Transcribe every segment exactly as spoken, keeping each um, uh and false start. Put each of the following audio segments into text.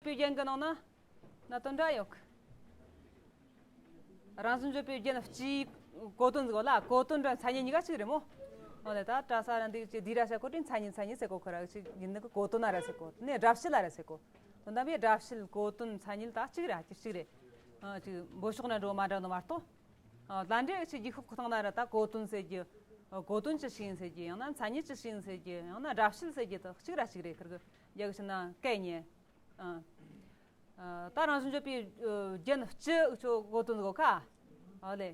པའི་རྒྱན་གྱི་ནང་ན་གནད་དོན་འདྲ་ཡོད་གི། རང་བཞིན་བརྗོད་པའི་རྒྱན་སྤྱིའི་གོ་དོན་ཟིག་ལ་གོ་དོན་འདྲ་མཚན་ཉིད་གཉིས་ཀ་གཅིག་རེད་མོ། འོ་ལེ་ད་གྲྭ་ས་ར་འདི་ཅི་དི་ར་ཤ་གོ་དྲི་མཚན་ཉིད་མཚན་ཉིད་ཟེར་གོ་ཁོ་ར་ཅིག་ཡིན་ནི་གི་གོ་དོན་ན་ར་ཟེར་གོ་ནས་སྒྲ་བཤད་ལ་ར་ཟེར་གོ། དོན་དམ་པའི་སྒྲ་བཤད་གོ་དོན་མཚན་ཉིད་ད་གཅིག་རེད་ཨ་ཅིག་གཅིག་རེད། ཨ་ཅིག་འབོད་ཕྱོགས་ན་འགྲོ་མ་འདྲ་ནོ་མ་གཏོགས། ཨ་ལ་འདྲེ་ཅིག་རྒྱུ་ཤོག་ཁོ་ཐང་ན་ར་ད་གོ་དོན་ཟེར་རྒྱུ། ཨ་གོ་དོན་ཅི་ཞིག་ཡིན་ཟེར་རྒྱུ་ཡང་ན་མཚན་ཉིད་ཅི་ཞིག་ཡིན་ཟེར་རྒྱུ་ཡང་ན་སྒྲ་བཤད་ཟེར་རྒྱུ་དག་གཅིག་ར་གཅིག་རེད་ཁིར་གི་རྒྱ་གི་ཕྱི་ན་སྐད་ཉན། ཨ། ཨ་ད་རང་བཞིན་བརྗོད་པའི་ཨ་རྒྱན་སྤྱི་འུ་ཆོ་གོ་དོན་གོ་ཁ། ཨོ་ལེ།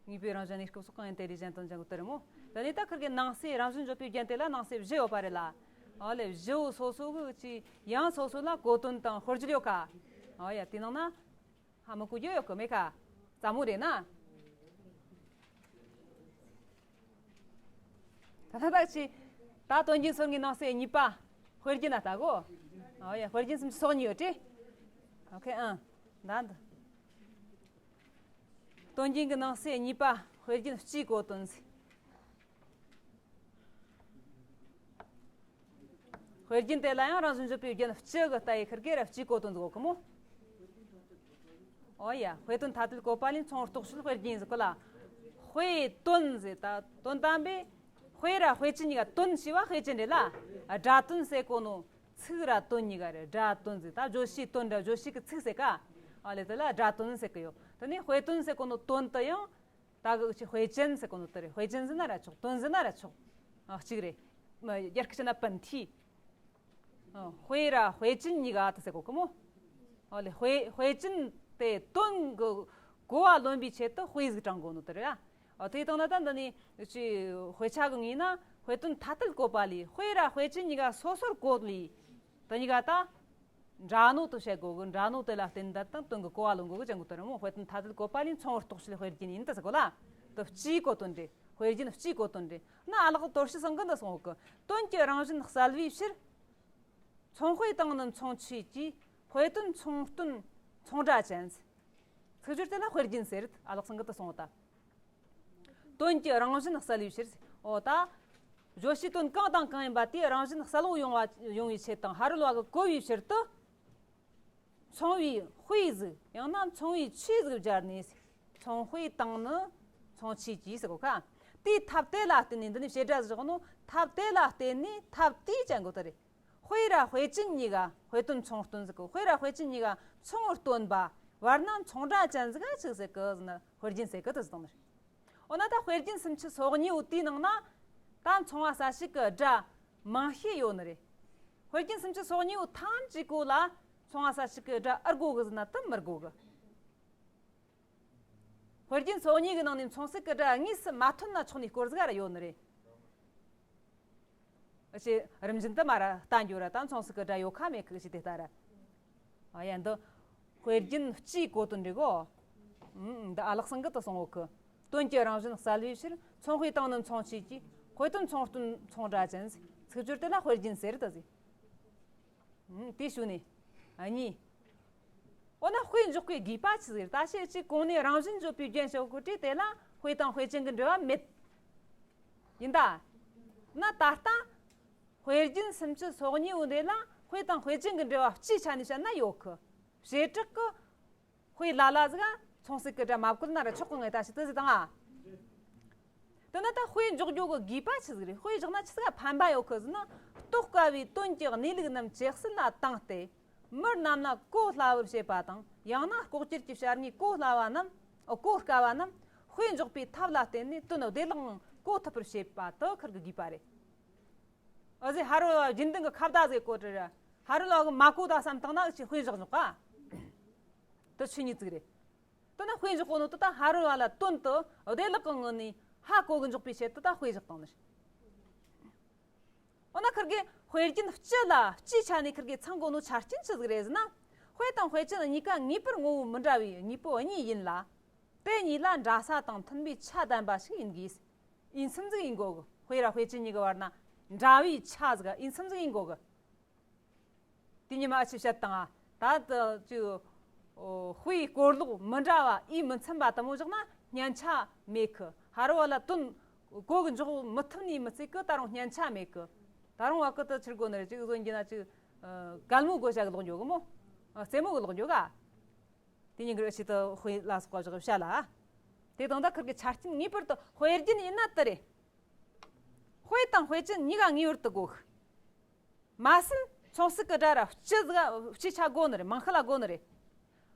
དངོས་པོའི་རང་བཞིན་གནས་སྐབས་སོགས་གང་ཡིན་དེ་ལས་གཞན་དོན་ཅན་གོ་དོན་རེད་མོ། ད་ནི་ད་ཁིར་གི་ནང་གསེས་རང་བཞིན་བརྗོད་པའི་རྒྱན་དེ་ལ་ནང་གསེས་བཞི་ཡོད་པ་རེད་ལ། ཨོ་ལེ་བཞི་བོ་སོ་སོ་གི་ཅི་ཡང་སོ་སོ་ལ་གོ་དོན་དང་དཔེར་བརྗོད་ཡོད་ཁ། ཨོ་ཡ་དེ་ནང་ན། ཧ་མི་གོ་རྒྱུ་ཡོད་གི་མེད་ཁ། ཙམ་མོ་རེད་ན། ད་ལྟ་ཅི། ད་དོན་རྒྱན་སོ་ལྔའི་ནང་གསེས་གཉིས་པ། དཔེར་རྒྱན་ན་ལྟ་གོ། ཨོ་ཡ་དཔེར་རྒྱན་སུམ་ཅུ་སོ་གཉིས་ཡོད་དྲི། ཨོ་ཁེ་ཨང་། ད་འདི། དོན་རྒྱན་གྱི་ནང་གསེས་གཉིས་པ་དཔེར་རྒྱན་སྤྱིའི་གོ་དོན་ཟེར། དཔེ་རྒྱན་དེ་ལ་ཡང་རང་བཞིན་བརྗོད་པའི་རྒྱན་སྤྱི་གི་ལྟ་ཡི་ཁིར་གེ་ར་སྤྱིའི་གོ་དོན་འདུག་གི་མོ། ཨོ་ཡ། དཔེ་དོན་ཐ་དད་བཀོད་པ་ལས་མཚུངས་རྟོགས་ཚུལ་དཔེ་རྒྱན་ཟེར་གི་ལ། དཔེ་དོན་ཟེར་ད་དོན་དམ་པའི། དཔེ་ར་དཔེ་ཅན་གཉིས་ཀ་དོན་ཞེས་པ་དཔེ་ཅན་རེད་ལ། སྒྲ་དོན་ཟེར་གོ་ནོ། ཚིག་ར་དོན་གཉིས་ཀ་རེད་སྒྲ་དོན་ཟེར་ད་བརྗོད་བྱའི་དོན་ར་བརྗོད་བྱེད་ཀྱི་ཚིག་ཟེར་ག་ཨ་ལེ་དེ་ལ་སྒྲ་དོན་ཟེར་གི་ཡོད། དེ་ནས་དཔེ་དོན་ཟེར་གོ་ནོ་དོན་དུ་ཡང་། ད་གི་ཅི་དཔེ་ཅན་ཟེར་གོ་ནོ་དེ་རེད། དཔེ་ཅན་ཟེར་ན་ར་ཆོག་དོན་ཟེར་ན་ར་ཆོག་ཨ་གཅིག་རེད། མ་རྒྱ་སྐད་ན་本体། ཨ་དཔེ་ར་དཔེ་ཅན་གཉིས་ཀ་དེ་ཟེར་གོ་གི་མོ། ཨ་ལེ་དཔེ་དཔེ་ཅན་དེ་དོན་གི་གོ་བ་ལོན་པའི་ཆེད་དུ་དཔེ་ཟིག་དྲངས་གོ་ནོ་དེ་རེད་ཨ། ཨ་དེ་དང་ན་ད་འདི་ནི་ཅི་དཔེ་ཆ་གི་ངོས་ན་དཔེ་དོན་ཐ་དད་བཀོད་པ་ལས་དཔེ་ར་དཔེ་ཅན་གཉིས་ཀ་སོ་སོར་བཀོད་ལས། དེ་གཉིས་ཀ་ད། འདྲ་ནོ་དུ་བཤད་དགོས་གི། འདྲ་ནོ་དེ་ལ་བརྟེན་འདི་དང་དོན་གི་གོ་བ་ལོན་དགོས་གི་ཅང་གི་དོན་རེད་མོ། དཔེ་དོན་ཐ་དད་བཀོད་པ་ལས་མཚུངས་པར་རྟོགས་བྱེད་དཔེ་རྒྱན་ཡིན་ད་ཟེར་གོ་ལ། དུ་སྤྱིའི་གོ་དོན་རེད། དཔེ་རྒྱན་སྤྱིའི་གོ་དོན་རེད། ན་ཨ་ལགས་དོར་ཞི་སང་གི་འདི་གསུངས་གི། དོན་གྱི་རང་བཞིན་གསལ་བའི་ཕྱིར། མཚུངས་དཔེ་དང་ནི་མཚུངས་ཆོས་ཀྱིས། དཔེ་དོན་མཚུངས་དོན་མཚུངས་སྒྲ་ཅན། ཚིག་སྦྱོར་དེ་ལ་དཔེ་རྒྱན་ཟེར། ཨ་ལགས་སང་གི་འདི་གསུངས་ད། དོན་གྱི་རང་བཞིན་གསལ་བའི་ཕྱིར། འོ་ད། བརྗོད་བྱའི་དོན་གང་དང་གང་ཡིན་པ་དེའི་རང་བཞིན་གསལ་བོ་ཡོང་བ་ཡོང་བའི་ཆེད་དང་ཕ་རོལ་བ་གི་གོ་བའི་ཕྱིར་དུ། མཚུངས་པའི་དཔེ་ཟིག་ཡང་ན་མཚུངས་པའི་ཆོས་ཟིག་སྦྱར་ནས། མཚུངས་དཔེ་དང་ནི་མཚུངས་ཆོས་ཀྱིས་ཟེར་གོ་ཁ། དེའི་ཐབས་དེ་ལ་བརྟེན་ནས་འདི་ནི་བྱེད་སྒྲ་ཟིག་བཞག་ནོ། ཐབས་དེ་ལ་བརྟེན་ནས་ཐབས་དེའི་ཅན་གོ་དེ་རེད། དཔེ་ར་དཔེ་ཅན་གཉིས་ཀ་དཔེ་དོན་མཚུངས་དོན་ཟེར་གི། དཔེ་ར་དཔེ་ཅན་གཉིས་ཀ་མཚུངས་པར་སྟོན་པ་བར་ན་མཚུངས་སྒྲ་ཅན་ཟིག་ག་ཆི་ཟེར་གི་ཟེར་ན་དཔེ་རྒྱན་ཟེར་གི་དེ་ཟེར་དང་ནི། འོ་ན་ད་དཔེ་རྒྱན་སུམ་ཅུ་སོ་གཉིས་བོ་དེའི་ནང་ན་ད་མཚུངས་པ་གསལ་བྱེད་ཀྱི་སྒྲ་མང་ཤས་ཡོད་ནི་རེད། དཔེ་རྒྱན་སུམ་ཅུ་སོ་གཉིས་བོ་ཐམས་ཅད་གོ་ལ་མཚུངས་པ་གསལ་བྱེད་ཀྱི་སྒྲ་ཨར་གོ་གི་ཟེར་ན་དེ་མི་གོ་གི། དཔེ་རྒྱན་སོ་གཉིས་ཀྱི་ནང་ནས་མཚུངས་གསལ་གྱི་སྒྲ་དངོས་སུ་མ་ཐོན་ན་ཆོག་ནི་སྐོར་ཟིག་ར་ཡོད་ནི་རེད། ཨ་ཅེ་རིམ་བཞིན་དུ་མ་ར་ལྟ་འགྱོ་ར་ད་མཚུངས་གསལ་གྱི་སྒྲ་ཡོད་ཁ་མེད་ཁ་ཞིག་དེ་ལྟ་ར། ཨ་ཡ་འདི་དཔེ་རྒྱན་སྤྱིའི་གོ་དོན་འགྲིག་གོ། ཨུམ་འདི་ཨ་ལགས་སང་གི་དུ་སོང་འོག་གི། དོན་གྱི་རང་བཞིན་གསལ་བའི་ཕྱིར་མཚུངས་དཔེ་དང་ནི་མཚུངས་ཆོས་ཀྱིས། དཔེ་དོན་མཚུངས་དོན་མཚུངས་སྒྲ་ཅན། ཚིག་སྦྱོར་དེ་ལ་དཔེ་རྒྱན་ཟེར་དུ་ཟེར། དེ་ཞུ་ནས། གཉིས། འོ་ན་དཔེ་འཇོག་པའི་དགོས་པ་ཆི་ཟིག་རེད། ད་ཤེས་ཅིག་གོང་ནས་རང་བཞིན་བརྗོད་པའི་རྒྱན་ཞོག་གི་བྲིས་དེ་ལ་དཔེ་དང་དཔེ་ཅན་གྱི་འབྲེལ་བ་མེད། ཡིན་ད། ན་ད་ལྟ། དཔེ་རྒྱན་སུམ་ཅུ་སོ་གཉིས་བོ་འདི་ལ་དཔེ་དང་དཔེ་ཅན་གྱི་འབྲེལ་བ་སྤྱིའི་ཆ་ནས་བཤད་ན་ཡོད་གི། བྱེ་བྲག་གི་དཔེ་ལ་ལ་ཟིག་མཚུངས་གསལ་གྱི་སྒྲ་མ་བཀོལ་ན་ར་ཆོག་གི། ངས་ད་ཞིག་ཏུ་ཟིག་དང་ཨ། དེ་ན་ད་དཔེ་འཇོག་རྒྱུ་གི་དགོས་པ་ཆི་ཟིག་རེད། དཔེ་བཞག་ན་ཆི་ཟིག་ཕན་པ་ཡོད་གི་ཟེར་ན། རྟོགས་དཀའ་བའི་དོན་གྱི་གནས་ལུགས་རྣམས་ཇི་སྲིད་ལ་དྭངས་ཏེ། མི་རྣམས་ལ་གོ་སླ་བར་བྱེད་པ་དང་། ཡང་ན་ལྐོག་གྱུར་གྱི་བྱ་དངོས་གོ་སླ་བ་རྣམས། གོ་དཀའ་བ་རྣམས་དཔེ་འཇོག་པའི་ཐབས་ལ་བརྟེན་ནས་དོན་བདེ་བླག་ངང་གོ་ཐུབ་པར་བྱེད་པ་དེ་ཁུར་གི་དགོས་པ་རེད། ཨ་ཟེ་ཕ་རོལ་བ་རྒྱུན་ལྡན་གྱི་ཁ་བརྡ་ཟེར་གོ་དྲི་ར། ཕ་རོལ་བ་གི་མ་གོ་ད་བསམ་བཏང་ན་ཅི་དཔེ་བཞག་འཇོག་ག་དེ་ཆོས་ཉིད་ཅིག་རེད། དེ་ན་དཔེ་འཇོག་གོ་ནོ་དེ་ད་ཕ་རོལ་བ་ལ་དོན་དུ་བདེ་བླག་གི་ངང་ནས་ཧ་གོ་གི་འཇོག་པའི་ཆེད་དུ་ད་དཔེ་བཞག་བཏང་ནི་རེད། འོ་ན་ཁུར་གི་དཔེ་རྒྱན་སྤྱི་ལ་སྤྱིའི་ཆ་ནས་ཁུར་གི་ཚང་གོ་ནོ་ཆ་རྐྱེན་ཆི་ཟིག་རེད་ཟེར་ན། དཔེ་དང་དཔེ་ཅན་གཉིས་ཀ་ངེས་པར་ངོ་བོ་མི་འདྲ་བའི་དངོས་པོ་གཉིས་ཡིན་ལ། དེ་གཉིས་ལ་འདྲ་ས་དང་མཐུན་པའི་ཆ་ལྡན་པ་ཞིག་ཡིན་དགོས། ཡིན་མཚམས་ཟིག་ཡིན་དགོས་གི། དཔེ་ར་དཔེ་ཅན་གཉིས་ཀྱི་བར་ན་འདྲ་བའི་ཆ་ཟིག་ཡིན་མཚམས་ཟིག་ཡིན་དགོས་གི། དེ་ཉི་མ་ཨ་ཆི་བཤད་དང་ཨ། ད་ད་ཅིག་ཨོ་དཔེའི་སྐོར་ལོག་མི་འདྲ་བ་ཨི་མི་འཚམ་པ་དེ་མོ་བཞག་ན་སྙན་ཆ་མེད་གི། ཕ་རོལ་བ་ལ་དོན་གོ་གི་འཇོག་མི་ཐུབ་ནི་མི་ཚིག་གི་ད་རུང་སྙན་ཆ་མེད་གི། ད་རུང་བ་གི་ད་ཕྱིར་གོ་ནི་རེད། ཅིག་བཟོ་རྒྱུ་ན་ཅིག་ཨ་གད་མོ་བགོ་བྱ་གི་ལོག་འགྱོ་གི་མོ། རྩེ་མོ་གི་ལོག་འགྱོ་ག་དེ་གཉིས་ཀྱི་རི་ཆེད་དུ་དཔེ་ལ་སོགས་པ་བཞག་བྱ་ལ། དེ་དང་ད་ཁིར་གི་ཆ་རྐྱེན་ངེས་པར་དུ་དཔེ་རྒྱན་ཡིན་ན་དེ་རེད། དཔེ་དང་དཔེ་ཅན་གཉིས་ཀ་ངེས་པར་དུ་དགོས། མ་ཟད་མཚུངས་གསལ་གྱི་སྒྲ་ར་སྤྱི་ཟིག་སྤྱི་ཆ་དགོས་ནི་རེད། མང་ཤོས་ལ་དགོས་ནི་རེད།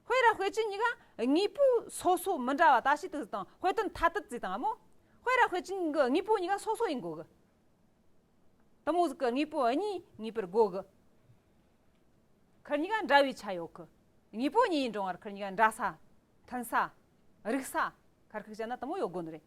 དཔེ་ར་དཔེ་ཅན་གཉིས་ཀ་དངོས་པོ་སོ་སོ་མི་འདྲ་བ། ད་ཤི་དུ་དང་དཔེ་དོན་ཐ་དད་ཟིག་དང་མོ། དཔེ་ར་དཔེ་ཅན་གྱི་དངོས་པོ་གཉིས་ཀ་སོ་སོ་ཡིན་དགོས་གི་དེ་མོ་ཟིག་གི་དངོས་པོ་གཉིས་ངེས་པར་དགོས་གི་ཁིར་གཉིས་ཀ་འདྲ་བའི་ཆ་ཡོད་གི་དངོས་པོ་གཉིས་ཡིན་རུང་བར་ཁིར་གཉིས་ཀ་འདྲ་ས། མཐུན་ས། རིགས་ས། ཁར་ཁིག་བྱས་ན་དེ་མོ་ཡོད་དགོས་ནི་རེད།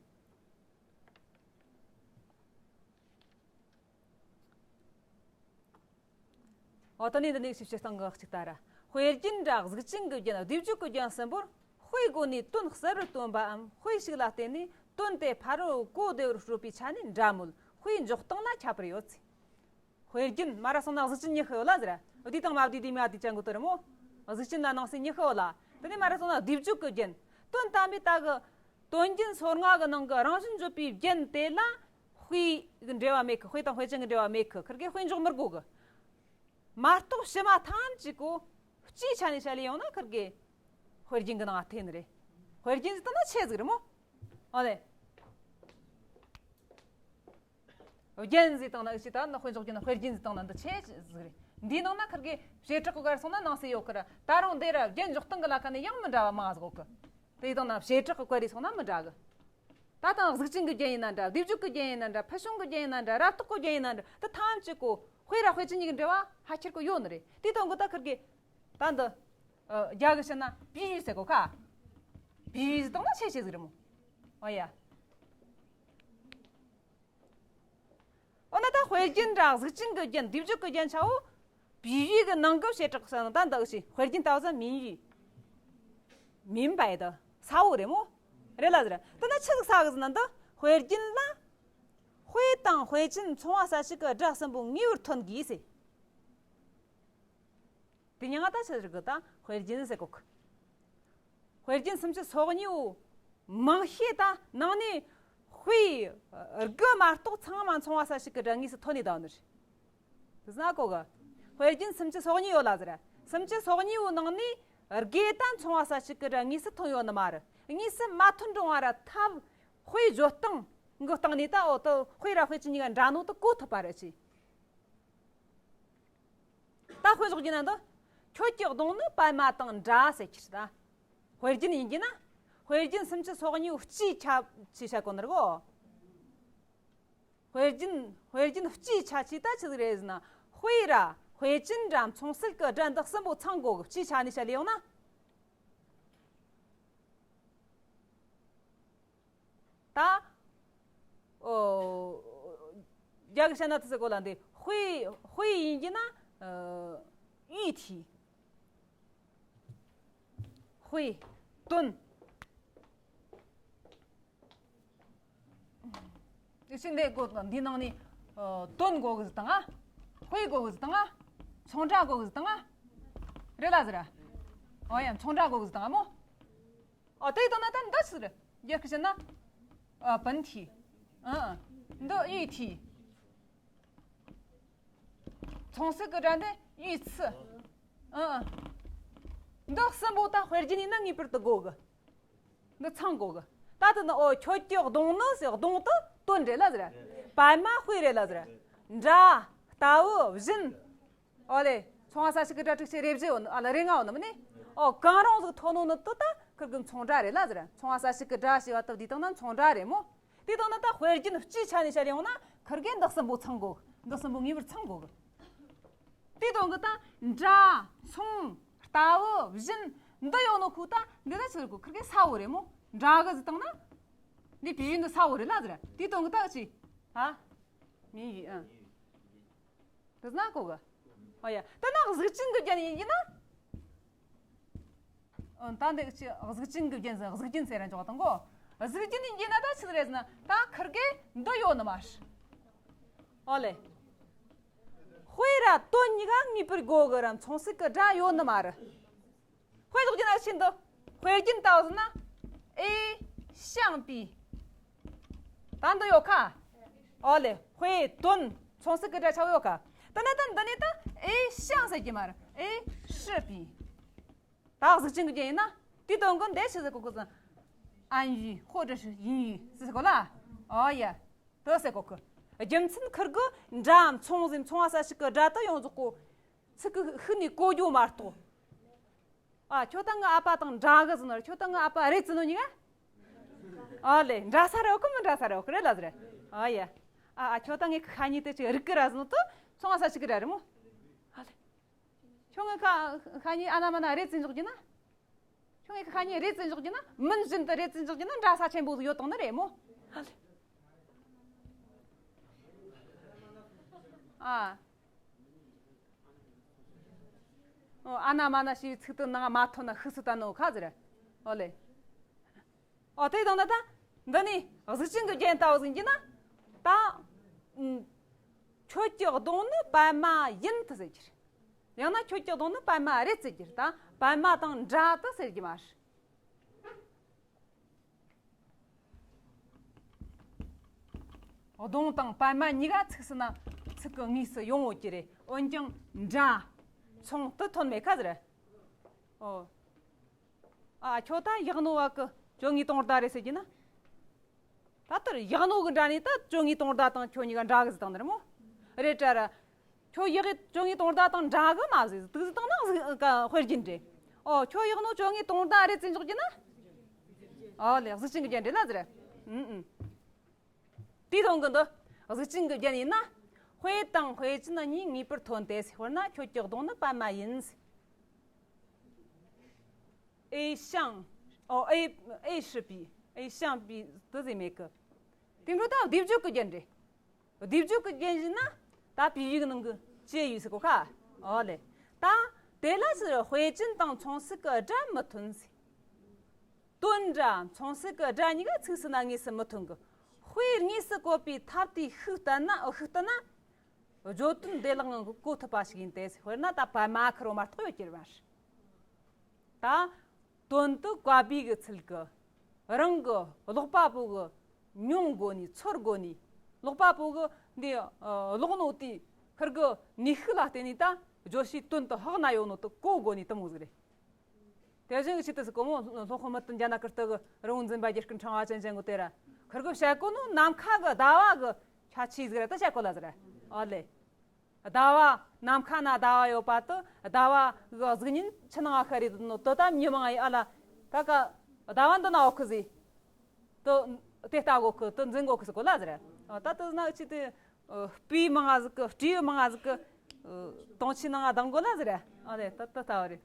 འོ་ད་ནི་འདི་ནས་ཞིབ་བཤེར་སྟངས་ཀྱི་གཅིག་ལྟར། དཔེ་རྒྱན་ར་གཟུགས་ཅན་གྱི་རྒྱན། སྡེབ་སྦྱོར་གྱི་རྒྱན་གསུམ་པོར་དཔེའི་སྒོ་ནས་དོན་གསལ་བར་སྟོན་པའམ་དཔེ་ཞིག་ལ་བརྟེན་ནས་དོན་དེ་ཕ་རོལ་གོ་བདེ་བར་སྤྲོད་པའི་ཆ་ནས་འདྲ་མོད་དཔེའི་འཇོག་སྟངས་ལ་ཁྱད་པར་ཡོད་ཚེ། དཔེ་རྒྱན་མ་ར་སོང་ན་གཟུགས་ཅན་ཉི་ཤུ་ཡོད་ལ་ཟེར། འདི་དང་མ་བསྡུས་དེ་མ་བསྡུས་ཅན་གོ་དོ་རེ་མོ། གཟུགས་ཅན་ལ་ནང་གསེས་ཉི་ཤུ་ཡོད་ལ། དེ་ནས་མ་ར་སོང་ན་སྡེབ་སྦྱོར་གྱི་རྒྱན། དོན་དམ་པའི་ད་གི་དོན་རྒྱན་སོ་ལྔ་གི་ནང་གི་རང་བཞིན་བརྗོད་པའི་རྒྱན་དེ་ལ་དཔེ་གི་འབྲེལ་བ་མེད་གི་དཔེ་དང་དཔེ་ཅན་གི་འབྲེལ་བ་མེད་གི་ཁིར་གི་དཔེ་འཇོག་མི་དགོས་གི་མ་གཏོགས་ཕྱི་མ་ཐམས་ཅད་གོ་སྤྱིའི་ཆ་ནས་བཤད་ལེ་ཡོང་ན་ཁིར་གི་དཔེ་རྒྱན་གི་ནང་ཐེ་ནི་རེད། དཔེ་རྒྱན་ཟིག་དང་ན་ཆེ་ཟིག་རེད་མོ། ཨོ་ལེ། རྒྱན་ཟིག་དང་ན་ཨི་ཤི་ད་ན་དཔེ་འཇོག་རྒྱུ་ན་དཔེ་རྒྱན་ཟིག་དང་ན་འདི་ཆེ་ཟིག་རེད། འདིའི་ནང་ན་ཁིར་གི་བྱེ་བྲག་གི་གར་སོང་ན་ནང་གསེས་ཡོད་གི་ར། ད་རུང་འདི་ར་རྒྱན་འཇོག་སྟངས་གི་ལ་ཁ་ནས་ཡང་མི་འདྲ་བ་མང་ཟིག་ཡོད་གི་དེ་དང་ན་བྱེ་བྲག་གི་བཀར་རེ་སོང་ན་མི་འདྲ་གི་ད་དང་གཟུགས་ཅན་གྱི་རྒྱན་ཡིན་ན་འདྲ། སྡེབ་སྦྱོར་གྱི་རྒྱན་ཡིན་ན་འདྲ། ཕུལ་བྱུང་གི་རྒྱན་ཡིན་ན་འདྲ། རབ་རྟོག་གི་རྒྱན་ཡིན་ན་འདྲ། དེ་ཐམས་ཅད་གོ་དཔེ་ར་དཔེ་ཅན་གཉིས་ཀྱི་འབྲེལ་བ་ཧ་ཁྱེར་གོ་ཡོད་ནི་རེད། དེ་དང་གི་ད་ཁིར་གི་ད་འདི་རྒྱ་གི་ཕྱི་ན་比喻ཟེར་གོ་ཁ། 比喻ཟིག་དང་ན་ཆེ་ཆེ་ཟིག་རེད་མོ། ཨོ་ཡ། འོ་ན་ད་དཔེ་རྒྱན་ར་གཟུགས་ཅན་གྱི་རྒྱན། སྡེབ་སྦྱོར་གྱི་རྒྱན་ཆ་བོ། 比喻གི་ནང་གི་བྱེ་བྲག་ཟེར་ན་ད་འདི་ཞིག་དཔེ་རྒྱན་ལྟ་བུ་ཟ་མིན་ཡི། མིན་པའི་ད་ས་བོ་རེད་མོ། རེད་ལ་ཟེར། ད་ན་ཆི་ཟིག་ས་གི་ཟེར་ན་འདི་དཔེ་རྒྱན་ལ། དཔེ་དང་དཔེ་ཅན་མཚུངས་པ་ས་ཞིག་གི་སྒྲ་གསུམ་པོ་ངེས་པར་ཐོན་དགོས་ཟེར། དེ་མྱིང་ང་ད་ཆི་རིག་གི་ད་དཔེ་རྒྱན་ཟེར་གོ་གི་དཔེ་རྒྱན་སུམ་ཅུ་སོ་གཉིས་བོ་མང་ཤས་ད་ནང་ནས་དཔེ་དགུ་མ་གཏོགས་ཚང་མ་མཚུངས་པ་ས་ཞིག་གི་སྒྲ་དངོས་སུ་ཐོན་ནས་ད་ནི་རེད། དེ་ཟ་གོ་གི་དཔེ་རྒྱན་སུམ་ཅུ་སོ་གཉིས་ཡོད་ལ་ཟེར། སུམ་ཅུ་སོ་གཉིས་བོ་ནང་ནས་དགུ་ད་མཚུངས་པ་ས་ཞིག་གི་སྒྲ་དངོས་སུ་ཐོན་ཡོད་ནི་མ་རེད། དངོས་སུ་མ་ཐོན་རུང་བ་ར་ཐབས་དཔེ་བརྗོད་སྟངས་གི་སྟེང་ནས་ད་འོ་ད་དཔེ་ར་དཔེ་ཅན་གཉིས་ཀ་འདྲ་ནོ་ད་གོ་ཐུབ་པ་རེད་ཅེ། ད་དཔེ་བཞག་རྒྱུ་ན་འདི། ཁྱོད་ཀྱི་གདོང་ནི་པད་མ་དང་འདྲ་ཟེར་གྱི་རེད་ད། དཔེ་རྒྱན་ཡིན་རྒྱུ་ན། དཔེ་རྒྱན་སུམ་ཅུ་སོ་གཉིས་སྤྱིའི་ཆ་ཆེ་བྱ་གོ་ནི་རེད་གོ། དཔེ་རྒྱན་དཔེ་རྒྱན་སྤྱིའི་ཆ་ཆེ་ད་ཆི་ཟིག་རེད་ཟེར་ན། དཔེ་ར་དཔེ་ཅན་ར་མཚུངས་གསལ་གྱི་སྒྲ་འདི་གསུམ་པོ་ཚང་དགོས་གི་སྤྱིའི་ཆ་ནས་བཤད་ལེ་ཡོང་ན། ད། ཨོ། རྒྱ་གི་བཤད་ན་དེ་ཟེར་གོ་ལ་འདི་དཔེ་དཔེ་ཡིན་གྱི་ན། ཨོ། 喻体། དཔེ། དོན། དེ་ཕྱིན་འདི་གོ་འདི་ནང་ནས་ཨོ། དོན་གོ་གི་ཟིག་དང་ང་། དཔེ་གོ་གི་ཟིག་དང་ང་། མཚུངས་སྒྲ་གོ་གི་ཟིག་དང་ང་། རེད་ལ་ཟེར། ཨོ་ཡ་མཚུངས་སྒྲ་གོ་གི་ཟིག་དང་ང་མོ། ཨ་དེ་དང་ན་ད་འདི་ཟེར། རྒྱ་གི་བཤད་ན། ཨ་本体། ཨ། འདི་喻体། མཚུངས་གསལ་གྱི་སྒྲ་འདི་喻词། ཨ། འདི་གསུམ་པོ་ད་དཔེ་རྒྱན་ཡིན་ན་ངེས་པར་དུ་དགོས་གི་འདི་ཚང་དགོས་གི་ད་དེ་ནི་ཨོ་ཁྱོད་ཀྱི་གདོང་ནི་ཟེར། གདོང་དེ་དོན་རེད་ལ་ཟེར། པད་མ་དཔེ་རེད་ལ་ཟེར། འདྲ། ལྟ་བུ། བཞིན། ཨོ་ལེ། མཚུངས་པ་ས་ཞིག་གི་སྒྲ་དྲུག་ཅུ་རེ་བཞི་ཡོད་ནི། ཨ་ལ་རེ་ལྔ་ཡོད་ནི་མིན་ནི། ཨོ་གང་རུང་ཟིག་ཐོན་ནོ་ནི་དེ་ད་ཁིར་གི་མཚུངས་སྒྲ་རེད་ལ་ཟེར། མཚུངས་པ་ས་ཞིག་གི་སྒྲ་ཞེས་པ་དེ་འདི་དང་ན་མཚུངས་སྒྲ་རེད་མོ། དེ་དང་ན་ད་དཔེ་རྒྱན་སྤྱིའི་ཆ་ནས་བཤད་ཡོང་ན་ཁིར་གི་འདི་གསུམ་པོ་ཚང་དགོས། འདི་གསུམ་པོ་ངེས་པར་ཚང་དགོས་གི་དེ་དང་གི་ད་འདྲ། མཚུངས། ལྟ་བུ། བཞིན། འདི་ཡོད་ནོ་ཁུ་ད་འདི་ད་ཆི་ཟེར་གོ་ཁིར་གི་ས་བོ་རེད་མོ། འདྲ་གི་ཟིག་དང་ན། འདི་比喻འདི་ས་བོ་རེད་ལ་ཟེར། དེ་དང་གི་ད་ཅི། ཧ། 谜语 ཨ། དེ་ན་གོ་གི་ཨ་ཡ། དེ་ན་གཟུགས་ཅན་གྱི་རྒྱན་ཡིན་གྱི་ན། ཨ་ད་འདི་ཅི་གཟུགས་ཅན་གྱི་རྒྱན་ཟེར། གཟུགས་རྒྱན་ཟེར་ར་འཇོག་དང་གོ་གཟུགས་རྒྱན་ཡིན་གྱི་ན་ད་ཆི་རེད་ཟེར་ན་ད་ཁིར་གི་འདི་ཡོད་ནི་མ་རེད། ཨོ་ལེ། དཔེ་ར་དོན་གཉིས་ཀ་ངེས་པར་དགོས་གི་ར་མཚུངས་གསལ་གྱི་སྒྲ་ཡོད་ནི་མ་རེད། དཔེ་བཞག་རྒྱུ་ན་ཤིན་ཏུ། དཔེ་རྒྱན་ལྟ་བུ་ཟེར་ན། A 象笔། ད་འདི་ཡོད་ཁ། ཨོ་ལེ། དཔེ་དོན་མཚུངས་གསལ་གྱི་སྒྲ་ཆ་བོ་ཡོད་ཁ། ད་ན་ད་འདི་ནས་ད་A 象ཟེར་གྱི་མ་རེད། A 是笔། ད་གཟུགས་ཅན་གྱི་རྒྱན་ཡིན་ན། དེའི་དོན་གྱི་འདི་ཆི་ཟེར་གོ་གི་ཟེར་ན། 暗语或者是隐语 ཟེར་གོ་ལ། ཨོ་ཡ། དེ་ཟེར་གོ་གི། རྒྱུ་མཚན་ཁིར་གི་འདྲ་མཚུངས་ཟེར་མཚུངས་པ་ས་ཞིག་གི་སྒྲ་དེ་ཡོངས་རྫོགས་གོ། ཚིག་གི་ཤུགས་ནས་གོ་རྒྱུ་མ་གཏོགས། ཨ། ཁྱོད་དང་ངའི་ཨ་ཕ་དང་འདྲ་གི་ཟེར་ན་ར། ཁྱོད་དང་ངའི་ཨ་ཕ་རེད་ཟེར་ནོ་གཉིས་ཀ། ཨ་ལེ། འདྲ་ས་ར་ཡོད་གི། མི་འདྲ་ས་ར་ཡོད་གི་རེད་ལ་ཟེར། ཨ་ཡ། ཨ་ཨ། ཁྱོད་དང་ངའི་ཁ་ཉིན་དེ་ཅིག་རིག་གི་ར་ཟེར་ནོ་དེ་མཚུངས་པ་ས་ཞིག་གི་ར་རེད་མོ། ཨ་ལེ། ཁྱོད་ངའི་ཁ་ཁ་ཉིན་ཨ་ན་མ་ན་རེད་ཟེར་འཇོག་རྒྱུ་ན། ཁྱོད་ངའི་ཁ་ཉིན་རེད་ཟེར་འཇོག་རྒྱུ་ན། མིན་བཞིན་དུ་རེད་ཟེར་འཇོག་རྒྱུ་ན་འདྲ་ས་ཆེན་པོ་ཟིག་ཡོད་དང་ནི་རེད་མོ། ཨ་ལེ། ཨ། ཨོ། ཨ་ན་མ་ན་ཞེས་པའི་ཚིག་དེ་ནང་མ་ཐོན་ན་ཤུགས་སུ་བསྟན་ནོ་ཁ་ཟེར། ཨོ་ལེ། ཨོ། དེ་དང་ན་ད། འདི་ནི་གཟུགས་ཅན་གྱི་རྒྱན་ལྟ་བུ་ཟིག་ཡིན་གྱི་ན། ད། ཨུམ། ཁྱོད་ཀྱི་གདོང་ནི་པད་མ་ཡིན་དུ་ཟེར་རྒྱུ་རེད། ཡང་ན་ཁྱོད་ཀྱི་གདོང་ནི་པད་མ་རེད་ཟེར་རྒྱུ་རེད། ད་པད་མ་དང་འདྲ་དུ་ཟེར་རྒྱུ་མ་རེད། གདོང་དང་པད་མ་གཉིས་ཀ་ཚིག་སུ་ན་ཚིག་གི་ངོས་སུ་ཡོང་ཡོད་ཀྱི་རེད། འོན་ཀྱང་འདྲ་མཚུངས་དུ་ཐོན་མེད་ཁ་ཟེར། ཨོ། ཨ། ཁྱོད་ད་ཡག་ནོ་བ་གི་བཅོ་ལྔའི་དུང་ཟླ་རེད་ཟེར་རྒྱུ་ན། ད་ལྟར་ཡག་ནོ་གི་འདྲ་ནི་ད་བཅོ་ལྔའི་དུང་ཟླ་དང་ཁྱོད་གཉིས་ཀ་འདྲ་གི་ཟེར་བཏང་ནི་རེད་མོ། རེད་དྲ་ར། ཁྱོད་ཡག་གི་བཅོ་ལྔའི་དུང་ཟླ་དང་འདྲ་གི་མ་ཟེར། དུག་ཟེར་བཏང་ན་ཟིག་ག་དཔེར་རྒྱུན་རེད། ཨོ། ཁྱོད་ཡག་ནོ་བཅོ་ལྔའི་དུང་ཟླ་རེད་ཟེར་འཇོག་རྒྱུ་ན། ཨོ་ལེ། གཟུགས་ཅན་གྱི་རྒྱན་རེད་ལ་ཟེར། ཨུམ་ཨུམ། དེའི་དོན་གྱི་འདི་གཟུགས་ཅན་གྱི་རྒྱན་ཡིན་ན། དཔེ་དང་དཔེ་ཅན་གཉིས་ངེས་པར་ཐོན་ཏེ་ཟེར། དཔེར་ན་ཁྱོད་ཀྱི་གདོང་ནི་པད་མ་ཡིན་ཟེར། 诶，像། ཨོ། 诶，诶是比，诶，像比 དེ་ཟེར་མེད་གི། དེ་འཕྲོ་ད་སྡེབ་སྦྱོར་གྱི་རྒྱན་རེད། སྡེབ་སྦྱོར་གྱི་རྒྱན་ཡིན་ན། ད་比喻གི་ནང་གི་ཅེས་ཡོད་ཟེར་གོ་ཁ། ཨོ་ལེ། ད་དེ་ལ་ཟེར་དཔེ་ཅན་དང་མཚུངས་གསལ་གྱི་སྒྲ་མི་ཐོན་ཟེར། དོན་འདྲ་མཚུངས་གསལ་གྱི་སྒྲ་གཉིས་ཀ་ཚིག་སུ་ན་དངོས་སུ་མི་ཐོན་གི། དཔེ་དངོས་སུ་བཀོད་པའི་ཐབས་དེའི་ཤུགས་བསྟན་ན། ཨོ། ཤུགས་བསྟན་ན། བརྗོད་དོན་བདེ་བླག་ངང་གི་གོ་ཐུབ་པ་ཞིག་ཡིན་ཏེ། དཔེར་ན་ད་པད་མ་ཁེར་རོ་མ་གཏོགས་ཡོད་ཀྱི་རེད་པ། ད་དོན་དུ་བཀའ་བསྡུ་གི་ཚུལ་གྱིས་རང་གི་ཀློག་པ་པོ་གི་མྱོང་སྒོ་ནས། ཚོར་སྒོ་ནས། ཀློག་པ་པོ་གི་འདི་ཀློག་ནོ་དེ་ཁིར་གི་ནུས་ཤུགས་ལ་བརྟེན་ནས་ད་བརྗོད་བྱའི་དོན་དུ་ཧག་ན་ཡོད་ནོ་དེ་གོ་སྒོ་ནས་དེ་མོ་ཟིག་རེད། དེ་བཞིན་གྱི་ཆེད་དུ་ཟེར་གོ་མོ། སློབ་དཔོན་མི་ལྟོ་འཇའ་ན་ཀིརྟི་གི་རི་བོང་འཛིན་པ་རྒྱལ་ཀུན་ཕྲེང་བ་ཅན་ཅན་གོ་དེ་ར། ཁིར་གི་བཤད་གོ་ནོ་ནམ་མཁའ་གི་ཟླ་བ་གི་ཁྱད་ཆོས་ཟིག་ར་ད་བཤད་གོ་ལ་ཟེར། ཨོ་ལེ། ཟླ་བ། ནམ་མཁའ་ན་ཟླ་བ་ཡོད་པ་དེ། ཟླ་བ་གི་གཟུགས་བརྙན་ཆུ་ནང་ང་ཤར་རེ་དུ་ནོ་དེ་ད་མྱི་མང་ཡི་ཨ་ལ། ད་ག་ཟླ་བ་འདི་ན་འོ་ཁུ་ཟིག་དེ་དེ་ལྟ་གོ་ཁུ། དེ་འཛིན་གོ་ཁུ་ཟེར་གོ་ལ་ཟེར། ཨོ། ད་དེ་ན་ཅི་དེ་སྤུས་མང་ང་ཟིག་གི། སྤྲེའུ་མང་ང་ཟིག་གི་དོང་ཆུ་ནང་ང་ལྡང་གོ་ལ་ཟེར། ཨོ་ལེ། ད་དེ་ལྟ་བ་རེད།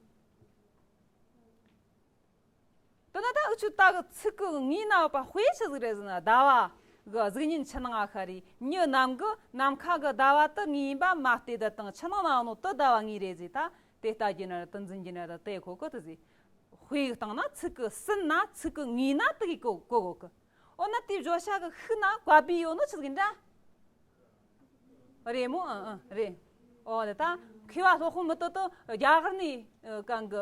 དེ་ན་ད་འུ་ཆོ་ད་གི་ཚིག་གི་ངོས་ན་ཡོད་པ་དཔེ་ཆི་ཟིག་རེད་ཟེར་ན། ཟླ་བ་གི་གཟུགས་བརྙན་ཆུ་ནང་ང་ཤར་རེ། མྱི་རྣམས་གི་ནམ་མཁའ་གི་ཟླ་བ་དེ་ངོས་ཡིན་པ་མ་བལྟས། ད་དང་ཆུ་ནང་ན་ཡོད་ནོ་དེ་ཟླ་བ་ངོས་རེད་ཟེར། ད་དེ་ལྟ་རྒྱུ་ན་ར་དེ་འཛིན་རྒྱུ་ན་ར་དེ་གོ་གི་དེ་ཟེར། དཔེ་གི་སྟེང་ན་ཚིག་གི་ཟིན་ན་ཚིག་གི་ངོས་ན་དེ་གི་གོ་གོ་གོ་གི། འོ་ན་དེའི་བརྗོད་བྱ་གི་ཤུགས་ན་བཀའ་བསྡུ་ཡོད་ནོ་ཆི་ཟིག་འདྲ། རེད་མོ། ཨ་ཨ་རེད། ཨོ་ལེ། ད་མཁས་པ་སློབ་དཔོན་མི་ལྟོ་ལྟོ་རྒྱ་གར་ནས་གང་གི་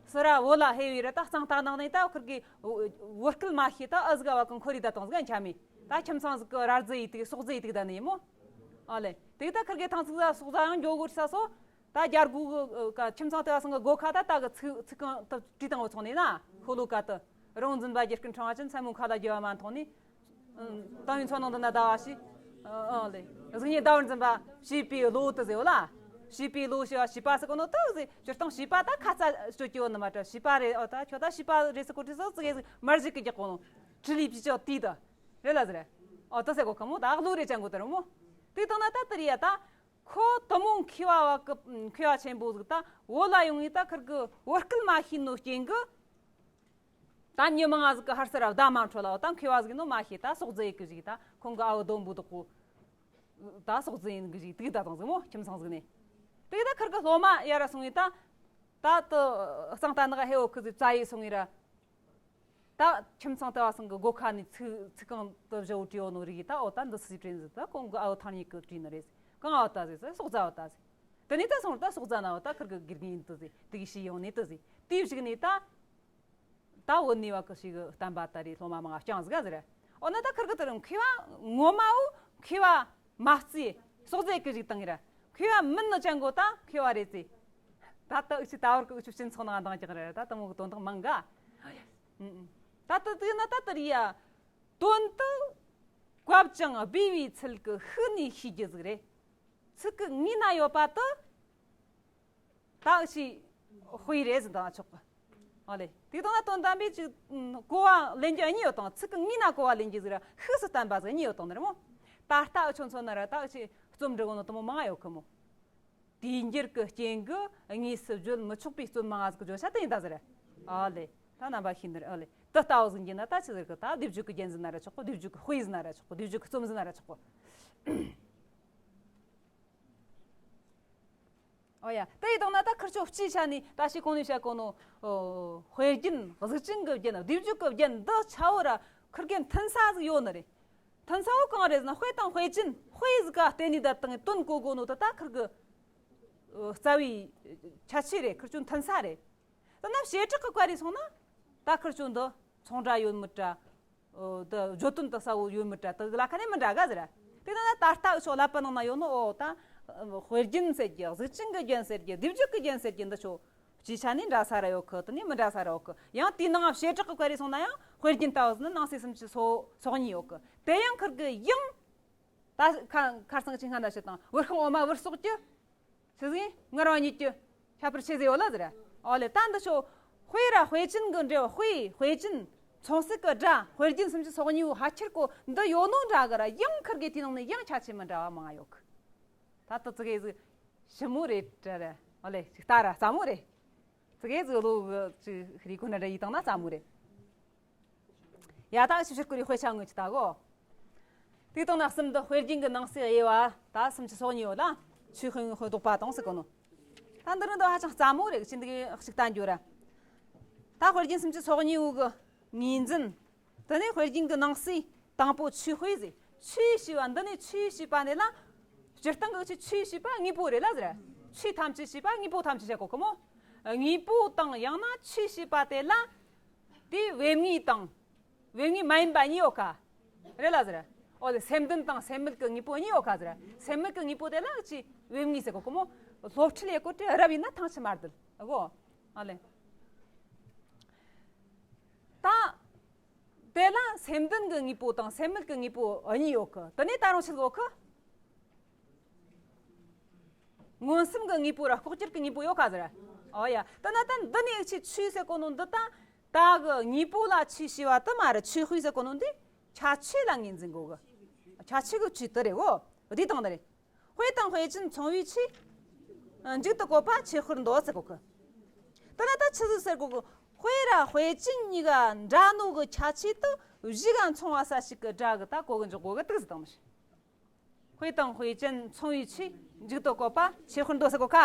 སི་ར་བོད་ལ་ཕེབས་པའི་ར། ད་གཙང་ཏ་ནང་ནས་ད་ཁིར་གི་བོད་སྐད་མ་ཤེས། ད་ཨ་ཟིག་བ་གི་འཁོར་རེ་ད་དང་ཟིག་འཁྱམ་མེ། ད་ཁྱིམ་ཚང་ཟིག་གི་ར་རྫི་ཡི་དུག་སོག་རྫི་ཡི་དུག་ད་ནི་མོ། ཨོ་ལེ། དེ་ད་ཁིར་གི་ཐང་ཟིག་ཟ་སོག་ཟ་ཡང་འགྱོ་དགོས་ས་སོ། ད་རྒྱ་སྒོ་གི་ཁྱིམ་ཚང་དེ་བ་སང་གི་སྒོ་ཁ་ད་ད་གི་ཚིག་ཚིག་རྐང་ད་བྲིས་བཏང་བ་ཚོགས་ནས་ན། ཤོ་ལོ་ཀ་དེ་རི་བོང་འཛིན་པ་རྒྱལ་ཀུན་ཕྲེང་བ་ཅན་མཚན་མོ་མཁའ་ལ་རྒྱུ་བ་མ་མཐོང་ནས། ཏང་ཡོན་མཚོ་ནང་དུ་ན་ཟླ་བ་ཞིག་ཨང་ལེ། གཟུགས་བརྙན་ཟླ་བར་འཛིན་པ་བྱིས་པའི་བློ་དུ་ཟེར་བ་ལ། བྱིས་པའི་བློ་ཞེས་པ་བྱིས་པ་ཟེར་གོ་ནོ་དུ་ཟེར། སྤྱིར་བཏང་བྱིས་པ་ད་ཁ་ཚ་སྤྱོད་ཀྱི་ཡོད་ནི་མ་དྲ། བྱིས་པ་རེད། ཨོ་ད་ཁྱོད་ད་བྱིས་པ་རེད་ཟེར་གོ་དུས་སུ་ཙི་གེ་ཟིག་མར་ཞིག་གི་རྒྱག་གོ་ནོ། ཁྲི་ལི་ཕྱི་ཅོ་ཏི་ད་རེད་ལ་ཟེར། ཨོ་ད་ཟེར་གོ་ཁ་མོ་ད་བློ་རེ་ཅན་གོ་ད་རུ་མོ། དེ་དང་ན་ད་དེ་རེད་ཡ། ད་ཁོ་དུ་མོ་མཁས་པ་བ་གི་མཁས་པ་ཆེན་པོ་ཟིག་ད་བོད་ལ་ཡོང་ངེ་ད་ཁིར་གི་བོད་སྐད་མ་ཤེས་ནོ་རྐྱེན་གི། ད་མྱི་མང་ང་ཟིག་གི་ཧར་སེ་ར་བརྡ་མ་འཕྲོད་ལ། འོ་ད་མཁས་པ་ཟིག་ནོ་མ་ཤེས། ད་སོག་རྫི་ཡི་གི་ཞིག་ད་ཁོང་གི་ཨ་བུ་དོན་པོ་དག་གོ། ད་སོག་རྫི་ཡིན་གི་ཞིག་དུག་ད་དང་ཟིག་མོ་ཁྱིམ་ཚང་ཟིག་ནས། དུག་ད་ཁིར་གི་སློབ་མ་ཡ་ར་སོང་ངེ་ད། ད་དུ་གཙང་ཏ་ནག་ཧེ་འོ་ཁི་ཟིག་བཙལ་ཡི་སོང་ངེ་ར། ད་ཁྱིམ་ཚང་དེ་བ་སང་གི་སྒོ་ཁ་ནས་ཚིག་ཚིག་རྐང་དུ་བཞག་བྲིས་ཡོད་ནོ་རིག་ད། འོ་ད་འདི་སུ་བྲིས་ཟིག་ད་ཁོང་གི་ཨ་བུ་ཐང་ཉིད་གི་བྲིས་ནི་རེད། གང་ཨ་བུ་ད་ཟིག་ཟེར། སོག་རྫི་བ་ད་ཟིག་དེ་ནས་ད་སོང་ད་སོག་རྫི་ན་བ་ད་ཁིར་གི་དགེ་རྒན་ཡིན་དུ་ཟིག་དེ་གི་ཤི་ཡོང་ནས་དུ་ཟིག་དེའི་གཞུག་ནས་ད། ད་བོད་ནས་བ་གི་ཞིག་གི་བསྟན་པ་དར་རེ་སློབ་མ་མང་ང་བསྐྱངས་ཟིག་ག་ཟེར། འོ་ན་ད་ཁིར་གི་དེ་རུ་མཁས་པ་ངོ་མ་བོ་མཁས་པ་མ་བརྩིས། སོག་རྫི་གི་ཞིག་བཏང་ངེ་ར། མཁས་པ་མིན་ནོ་ཅན་གོ་ད་མཁས་པ་རེད་ཟེར། ད་ལྟ་འུ་ཆོ་ད་བར་གི་འུ་ཆོ་སྤྱི་ཚོགས་ནང་འདང་རྒྱག་རེད། ད་དེ་མོ་གི་དོན་དག་མང་ག་ཨ་ཡ། ཨུ་ཨུ། ད་ལྟ་དེ་ན་ད་ལྟ་རེད་ཡ། དོན་དུ་བབ་ཅིང་སྦས་པའི་ཚུལ་གྱིས་ཤུགས་ནས་ཤེས་རྒྱུ་ཟིག་རེད། ཚིག་གི་ངོས་ན་ཡོད་པ་དེ། ད་འུ་ཆོས་དཔེ་རེད་ཟེར་འདང་ཆོག་གི་ཨ་ལེ། དེ་དང་ན་དོན་དམ་པའི་ཅིག་གོ་བ་ལེན་རྒྱུ་གཉིས་ཡོད་དང་། ཚིག་གི་ངོས་ན་གོ་བ་ལེན་རྒྱུ་ཟིག་ར་ཤུགས་སུ་བསྟན་པ་ཟིག་གཉིས་ཡོད་དང་ནི་རེད་མོ། ད་ལྟ་འུ་ཆོ་མཚོན་ན་ར་ད་འུ་ཆོས་རྩོམ་འབྲི་གོ་ནོ་དེ་མོ་མང་ཡོད་གི་མོ། དུས་འགྱུར་གྱི་རྐྱེན་གྱིས་དངོས་སུ་བརྗོད་མི་ཆོག་པའི་རྩོམ་མང་ང་ཟིག་གི་བརྗོད་བྱ་དེ་ཡིན་ད་ཟེར། ཨ་ལེ། ད་རྣམ་པ་ཤེས་ནི་རེད། ཨ་ལེ། དེ་ལྟ་བུ་ཟིག་ཡིན་ན་ད་ཆི་ཟེར་གི་ད་སྡེབ་སྦྱོར་གྱི་རྒྱན་ཟེར་ན་ར་ཆོག་གི་སྡེབ་སྦྱོར་གྱི་དཔེ་ཟེར་ན་ར་ཆོག་གི་སྡེབ་སྦྱོར་གྱི་རྩོམ་ཟེར་ན་ར་ཆོག་གི་ཨོ་ཡ། དེ་ཡི་དང་ན་ད་ཁིར་ཆོ་སྤྱིའི་ཆ་ནས་ད་ཞིག་གོང་ནས་བཤད་གོ་ནོ། ཨོ། དཔེ་རྒྱན། གཟུགས་ཅན་གྱི་རྒྱན། སྡེབ་སྦྱོར་གྱི་རྒྱན་འདི་ཆ་བོ་ར་ཁིར་གི་མཐུན་ས་ཟིག་ཡོད་ནི་རེད། མཐུན་ས་བོ་གང་རེད་ཟེར་ན་དཔེ་དང་དཔེ་ཅན། དཔེ་ཟིག་ག་བརྟེན་ནས་ད་དང་དོན་གོ་གོ་ནོ་ད་ད་ཁིར་གི་ཨོ། རྩ་བའི་ཁྱད་ཆོས་རེད། ཁིར་ཆོ་མཐུན་ས་རེད། ད་ན་བྱེ་བྲག་གི་བཀའ་རེ་སོང་ན་ད་ཁིར་ཆོ་འདི་མཚུངས་འདྲ་ཡོད་མི་འདྲ། འོ། འདི་བརྗོད་དོན་དུ་གསལ་བོ་ཡོད་མི་འདྲ་དེ་ལ་ཁ་ནས་མི་འདྲ་ག་ཟེར། དེ་ན་ད་ལྟ་འུ་ཆོ་བསླབ་པ་ནང་ན་ཡོད་ནོ། འོ། ད་དཔེ་རྒྱན་ཟེར་རྒྱུ། གཟུགས་ཅན་གྱི་རྒྱན་ཟེར་རྒྱུ། སྡེབ་སྦྱོར་གྱི་རྒྱན་ཟེར་རྒྱུ་འདི་ཆོ་སྤྱིའི་ཆ་ནས་འདྲ་ས་ར་ཡོད་གི་དེ་ནས་མི་འདྲ་ས་ར་ཡོད་གི་ཡང་དེའི་ནང་བྱེ་བྲག་གི་བཀའ་རེ་སོང་ན་ཡང་དཔེ་རྒྱན་ལྟ་བུ་ཟིག་ནི་ནང་གསེས་སུམ་ཅུ་སོ་སོ་གཉིས་ཡོད་གི་དེ་ཡང་ཁིར་གི་ཡང་། ད་ཁ་ཁར་སང་ཆེ་སྔ་ན་ཞིག་དང་བུ་ཤིང་འོ་མ་བུར་སོགས་ཀྱི། ཆི་ཟིག་ངར་བ་ཉིད་ཀྱི་ཁྱད་པར་ཆེ་ཟེར་ཡོད་ལ་ཟེར། ཨོ་ལེ། ད་འདི་ཆོ་དཔེ་ར་དཔེ་ཅན་གྱི་འབྲེལ་བ། དཔེ་དཔེ་ཅན། མཚུངས་གསལ་གྱི་སྒྲ། དཔེ་རྒྱན་སུམ་ཅུ་སོ་གཉིས་བོ་ཕལ་ཆེར་གོ་འདི་ཡོད་ནོ་འདྲ་གི་ར་ཡང་ཁིར་གི་དེའི་ནང་ནས་ཡང་ཁྱད་ཆོས་མི་འདྲ་བ་མང་ཡོད་གི་ད་ལྟ་ཙི་གེ་ཟིག་ཞིབ་མོ་རེད་དྲ་ར། ཨོ་ལེ། ཅིག་ལྟ་ར་སླ་མོ་རེད། ཙི་གེ་ཟིག་ལོ་གི་ཅིག་རིག་གོ་ན་འདྲ་ཡིན་དང་ན་སླ་མོ་རེད། ཡ། ད་ཕྱི་ཕྱིར་ཀུ་རེ་དཔེ་ཆ་ངོས་ཀྱི་ལྟ་གོ་དེ་དང་ན་གསུམ་དུ་དཔེ་རྒྱན་གྱི་ནང་གསེས་དབྱེ་བ་ད་སུམ་ཅུ་སོ་གཉིས་ཡོད་ལ། ཆོས་དཔེ་དངོས་དཔེ་ལྡོག་པ་དང་ཟེར་གོ་ནོ། ད་འདི་རུ་འདི་ཧ་ཅང་སླ་མོ་རེད། ཅི་འདི་གི་ཞིག་ལྟ་འགྱོ་ར། ད་དཔེ་རྒྱན་སུམ་ཅུ་སོ་གཉིས་བོ་གི་ངོས་འཛིན། དེ་ནས་དཔེ་རྒྱན་གྱི་ནང་གསེས་དང་པོ་ཆོས་དཔེ་ཟེར། ཆོས་ཞེས་པ་འདི་ནས་ཆོས་ཞེས་པ་ནས་ལ། སྤྱིར་བཏང་གི་ཆོས་ཞེས་པ་དངོས་པོ་རེད་ལ་ཟེར། ཆོས་ཐམས་ཅད་ཞེས་པ་དངོས་པོ་ཐམས་ཅད་བཤད་གོ་གི་མོ། དངོས་པོ་དང་ཡང་ན་ཆོས་ཞེས་པ་དེ་ལ། དེ་སྦས་དངོས་དང་། སྦས་དངོས་མ་ཡིན་པ་གཉིས་ཡོད་ཀ་རེད་ལ་ཟེར། འོ་དེ་སེམས་ལྡན་དང་སེམས་མེད་ཀྱི་དངོས་པོ་གཉིས་ཡོད་ཀ་ཟེར། སེམས་མེད་ཀྱི་དངོས་པོ་དེ་ལ་ཅི་སྦས་དངོས་ཟེར་གོ་གི་མོ། སློབ་ཁྲིད་ལས་གོ་དེ་རབ་ཡིན་ན་ཐང་ཆད་མ་རེད་གོ་ཨ་ལེ། ད། དེ་ལ་སེམས་ལྡན་གྱི་དངོས་པོ་དང་སེམས་མེད་ཀྱི་དངོས་པོ་གཉིས་ཡོད་གི་དེ་ནས་ད་རུང་ཆི་ཟིག་ཡོད་གི་མངོན་སུམ་གྱི་དངོས་པོ་ར་ལྐོག་གྱུར་གྱི་དངོས་པོ་ཡོད་ཀ་ཟེར། ཨོ་ཡ། ད་ན་ད་འདི་ནས་ཆི་ཆོས་ཟེར་གོ་ནོ་འདི་ད། ད་གི་དངོས་པོ་ལ་ཆོས་ཞེས་པ་དེ་མ་རེད། ཆོས་དཔེ་ཟེར་གོ་ནོ་འདི་ཁྱད་ཆོས་ལ་ངོས་འཛིན་དགོས་གི་ཁྱད་ཆོས་ཀྱི་ཆོས་དེ་རེད་གོ་འདི་དང་འདི་རེད། དཔེ་དང་དཔེ་ཅན་མཚུངས་པའི་ཆོས། མཇུག་ཏུ་བཀོད་པ་ཆོས་དཔེར་འདོད་ཟེར་གོ་གི་ད་ན་ད་ཆི་ཟིག་ཟེར་གོ་གི་དཔེ་ར་དཔེ་ཅན་གཉིས་ཀ་འདྲ་ནོ་གི་ཁྱད་ཆོས་དེ་གཞི་ག་མཚུངས་པ་ས་ཞིག་གི་སྒྲ་གི་ད་གོ་གི་འཇོག་གོ་གི་དུག་ཟེར་དང་མི་ཤེས། དཔེ་དང་དཔེ་ཅན་མཚུངས་པའི་ཆོས། མཇུག་ཏུ་བཀོད་པ་ཆོས་དཔེར་འདོད་ཟེར་གོ་ཀ་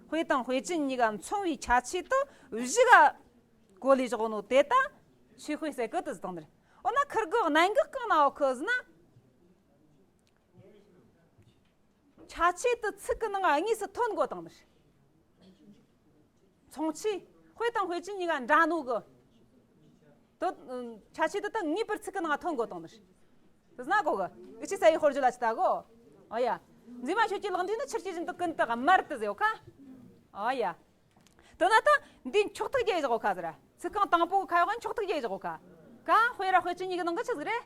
དཔེ་དང་དཔེ་ཅན་གཉིས་ཀ་མཚུངས་པའི་ཁྱད་ཆོས་དེ་གཞི་ག་གོ་ལས་བཞག་ནོ་དེ་ད་ཆོས་དཔེ་ཟེར་གི་དུག་ཟེར་དང་མི་ཤེས། འོ་ན་ཁིར་གི་གནད་འགག་གང་ན་འོ་ཁི་ཟེར་ན། ཁྱད་ཆོས་དེ་ཚིག་གི་ནང་དངོས་སུ་ཐོན་དགོས་དང་ནི། མཚུངས་ཆོས། དཔེ་དང་དཔེ་ཅན་གཉིས་ཀ་འདྲ་ནོ་གི་དེ་ཁྱད་ཆོས་དེ་ད་ངེས་པར་ཚིག་གི་ནང་ཐོན་དགོས་དང་ནི། དེ་ན་གོ་གི་འུ་ཆོས་རྩ་བའི་དཔེར་བརྗོད་ལ་ཅི་ལྟ་གོ་ཨ་ཡ། མཛེས་མ་ཁྱོད་ཀྱི་ལག་མཐིལ་ནི་ཆུ་སྐྱེས་བཞིན་དུ་ཀུན་ཏུ་དམར་ཏེ་ཟེར་གོ་ཀ་ཨ་ཡ། དེ་ན་ད་འདི་མཆོག་ཐུག་རྒྱག་བཞག་གོ་ཀ་ཟེར། ཚིག་རྐང་དང་པོ་ཁ་ཡོག་མཆོག་ཐུག་རྒྱག་བཞག་གོ་ཀ་ཀ་དཔེ་ར་དཔེ་ཅན་གཉིས་ཀྱི་ནང་གི་ཆི་ཟིག་རེད།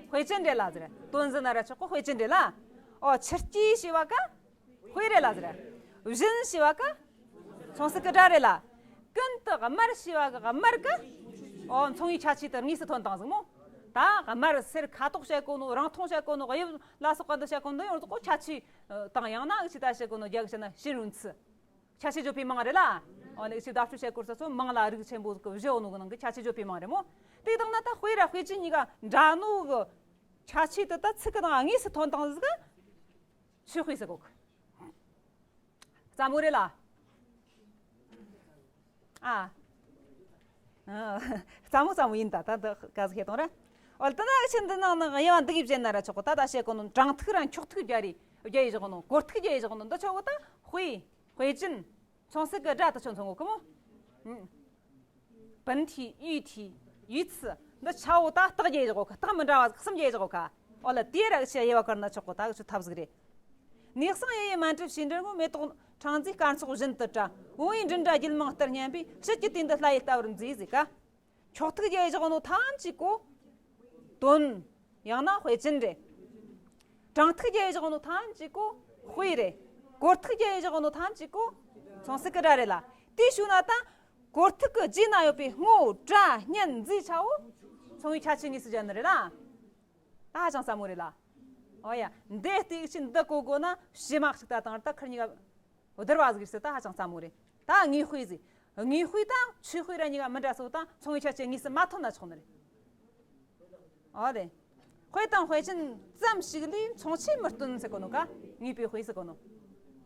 དཔེ་ཅན་རེད་ལ་ཟེར། དོན་ཟེར་ན་ར་ཆོག་གོ་དཔེ་ཅན་རེད་ལ། ཨོ་ཆུ་སྐྱེས་ཞེས་པ་ཀ་དཔེ་རེད་ལ་ཟེར། བཞིན་ཞེས་པ་ཀ་མཚུངས་གསལ་གྱི་སྒྲ་རེད་ལ། ཀུན་ཏུ་དམར་ཞེས་པ་ཀ་དམར་ཀ་ཨོ་མཚུངས་པའི་ཁྱད་ཆོས་དེ་དངོས་སུ་ཐོན་དང་ཟིག་མོ། ད་དམར་སེར་ཁ་དོག་བཤད་གོ་ནོ་རང་མཐོང་བཤད་གོ་ནོ་དབྱིབས་ལ་སོགས་པ་འདི་བཤད་གོ་ནོ་ཡོངས་རྫོགས་གོ་ཁྱད་ཆོས་དང་ཡང་ན་འུ་ཆོས་ད་བཤད་གོ་ནོ་རྒྱ་གི་བཤད་ན་ཕྱིན་རུང་ཚུལ། ཁྱད་ཆོས་བརྗོད་པའི་མིང་རེད་ལ། འོ་ནི་ཞིག་བརྡ་སྤྲོད་བྱེད་སྐོར་ས་ཚོ་མིང་ལ་རིགས་ཆེན་པོ་ཟིག་གི་བཞི་ཡོད་ནོ་གི་ནང་གི་ཁྱད་ཆོས་བརྗོད་པའི་མིང་རེད་མོ། དེ་དང་ན་ད་དཔེ་ར་དཔེ་ཅན་གཉིས་ཀ་འདྲ་ནོ་གི་ཁྱད་ཆོས་དེ་ད་ཚིག་གི་ནང་དངོས་སུ་ཐོན་དང་ཟིག་གི་ཆོས་དཔེ་ཟེར་གོ་གི་སླ་མོ་རེད་ལ། ཨ། ཨ། སླ་མོ་སླ་མོ་ཡིན་ད་ད་ད་ག་ཟིག་ཤེས་དང་ར། འོ་ད་ན་ཆེན་འདི་ནང་ན་དབྱེ་བ་འདི་གི་བྱས་ན་ར་ཆོག་གོ་ད་ད་བཤད་གོ་ནོ་དྲང་ཐིག་ར་མཆོག་ཐིག་རྒྱ་རེ་རྒྱ་ཡི་བཞག་ནོ་གོ་ཐིག་རྒྱ་ཡི་བཞག་ནོ་འདི་ཆོག་གོ་ད་དཔེ། དཔེ་ཅན། མཚུངས་གསལ་གྱི་སྒྲ་དེ་ཆོ་མཚུངས་གོ་གི་མོ། ཨུམ། 本体、喻体、语词 འདི་ཆ་བོ་ད་རྟགས་རྒྱས་བཞག་གོ་ཁ་རྟགས་མི་འདྲ་བ་གསུམ་རྒྱས་བཞག་གོ་ཁ་ཨོ་ལ་དེ་ར་ཆ་དབྱེ་བ་བཀར་ན་ཆོག་གོ་ད་གི་ཆོ་ཐབས་ཟིག་རེད། ནས་གསང་ཡེ་ཡེ་མན་ཏྲི་ཕྱི་འབྲེལ་ངོ་མེ་ཏོག་ ཕྲེང་མཛེས་སྐར་ཚོགས་བཞིན་དུ་བཀྲ། བུང་བའི་མགྲིན་སྒྲ་རྒྱུད་མང་ལྟར་སྙན་པས། དཔྱིད་ཀྱི་དུས་འདི་ལྷ་ཡི་ལྟ་བུར་མཛེས་ཟེར་ག་མཆོག་ཐུགས་ཀྱི་དབྱེ་བཞག་ནོ་ཐམས་ཅད་གོ། དོན། ཡང་ན་དཔེ་ཅན་རེད། དྲང་ཐུགས་ཀྱི་དབྱེ་བཞག་ནོ་ཐམས་ཅད་གོ། དཔེ་རེད། གོར་ཐུགས་ཀྱི་དབྱེ་བཞག་ནོ་ཐམས་ཅད་གོ། མཚུངས་གསལ་གྱི་སྒྲ་རེད་ལ། དེའི་ཤུལ་ན་ད། གོར་ཐུག་གི་རྗེས་ན་ཡོད་པའི་སྔོ་སྒྲ་སྙན་མཛེས་ཆ་བོ། མཚུངས་པའི་ཁྱད་ཆོས་དངོས་སུ་སྦྱར་ནི་རེད་ལ། ད་ཧ་ཅང་སླ་མོ་རེད་ལ། ཨོ་ཡ། འདི་ལྟའི་ཆེད་འདི་གོ་དགོས་ན་བྱེ་མ་གཅིག་ད་དང་ད་ཁུར་གཉིས་ཀ་བསྡུར་བ་ཟིག་ཟེར། ད་ཧ་ཅང་སླ་མོ་རེད། ད་དངོས་དཔེ་ཟིག་དངོས་དཔེ་དང་ཆོས་དཔེ་ར་གཉིས་ཀ་མི་འདྲ་སོ། ད་མཚུངས་པའི་ཁྱད་ཆོས་དངོས་སུ་མ་ཐོན་ན་ཆོག་ནི་རེད། ཨོ་རེད། དཔེ་དང་དཔེ་ཅན་ཙམ་ཞིག་ལས་མཚུངས་ཆོས་མི་སྟོན་ཟེར་གོ་ནོ་ཀ་དངོས་པོའི་དཔེ་ཟེར་གོ་ནོ།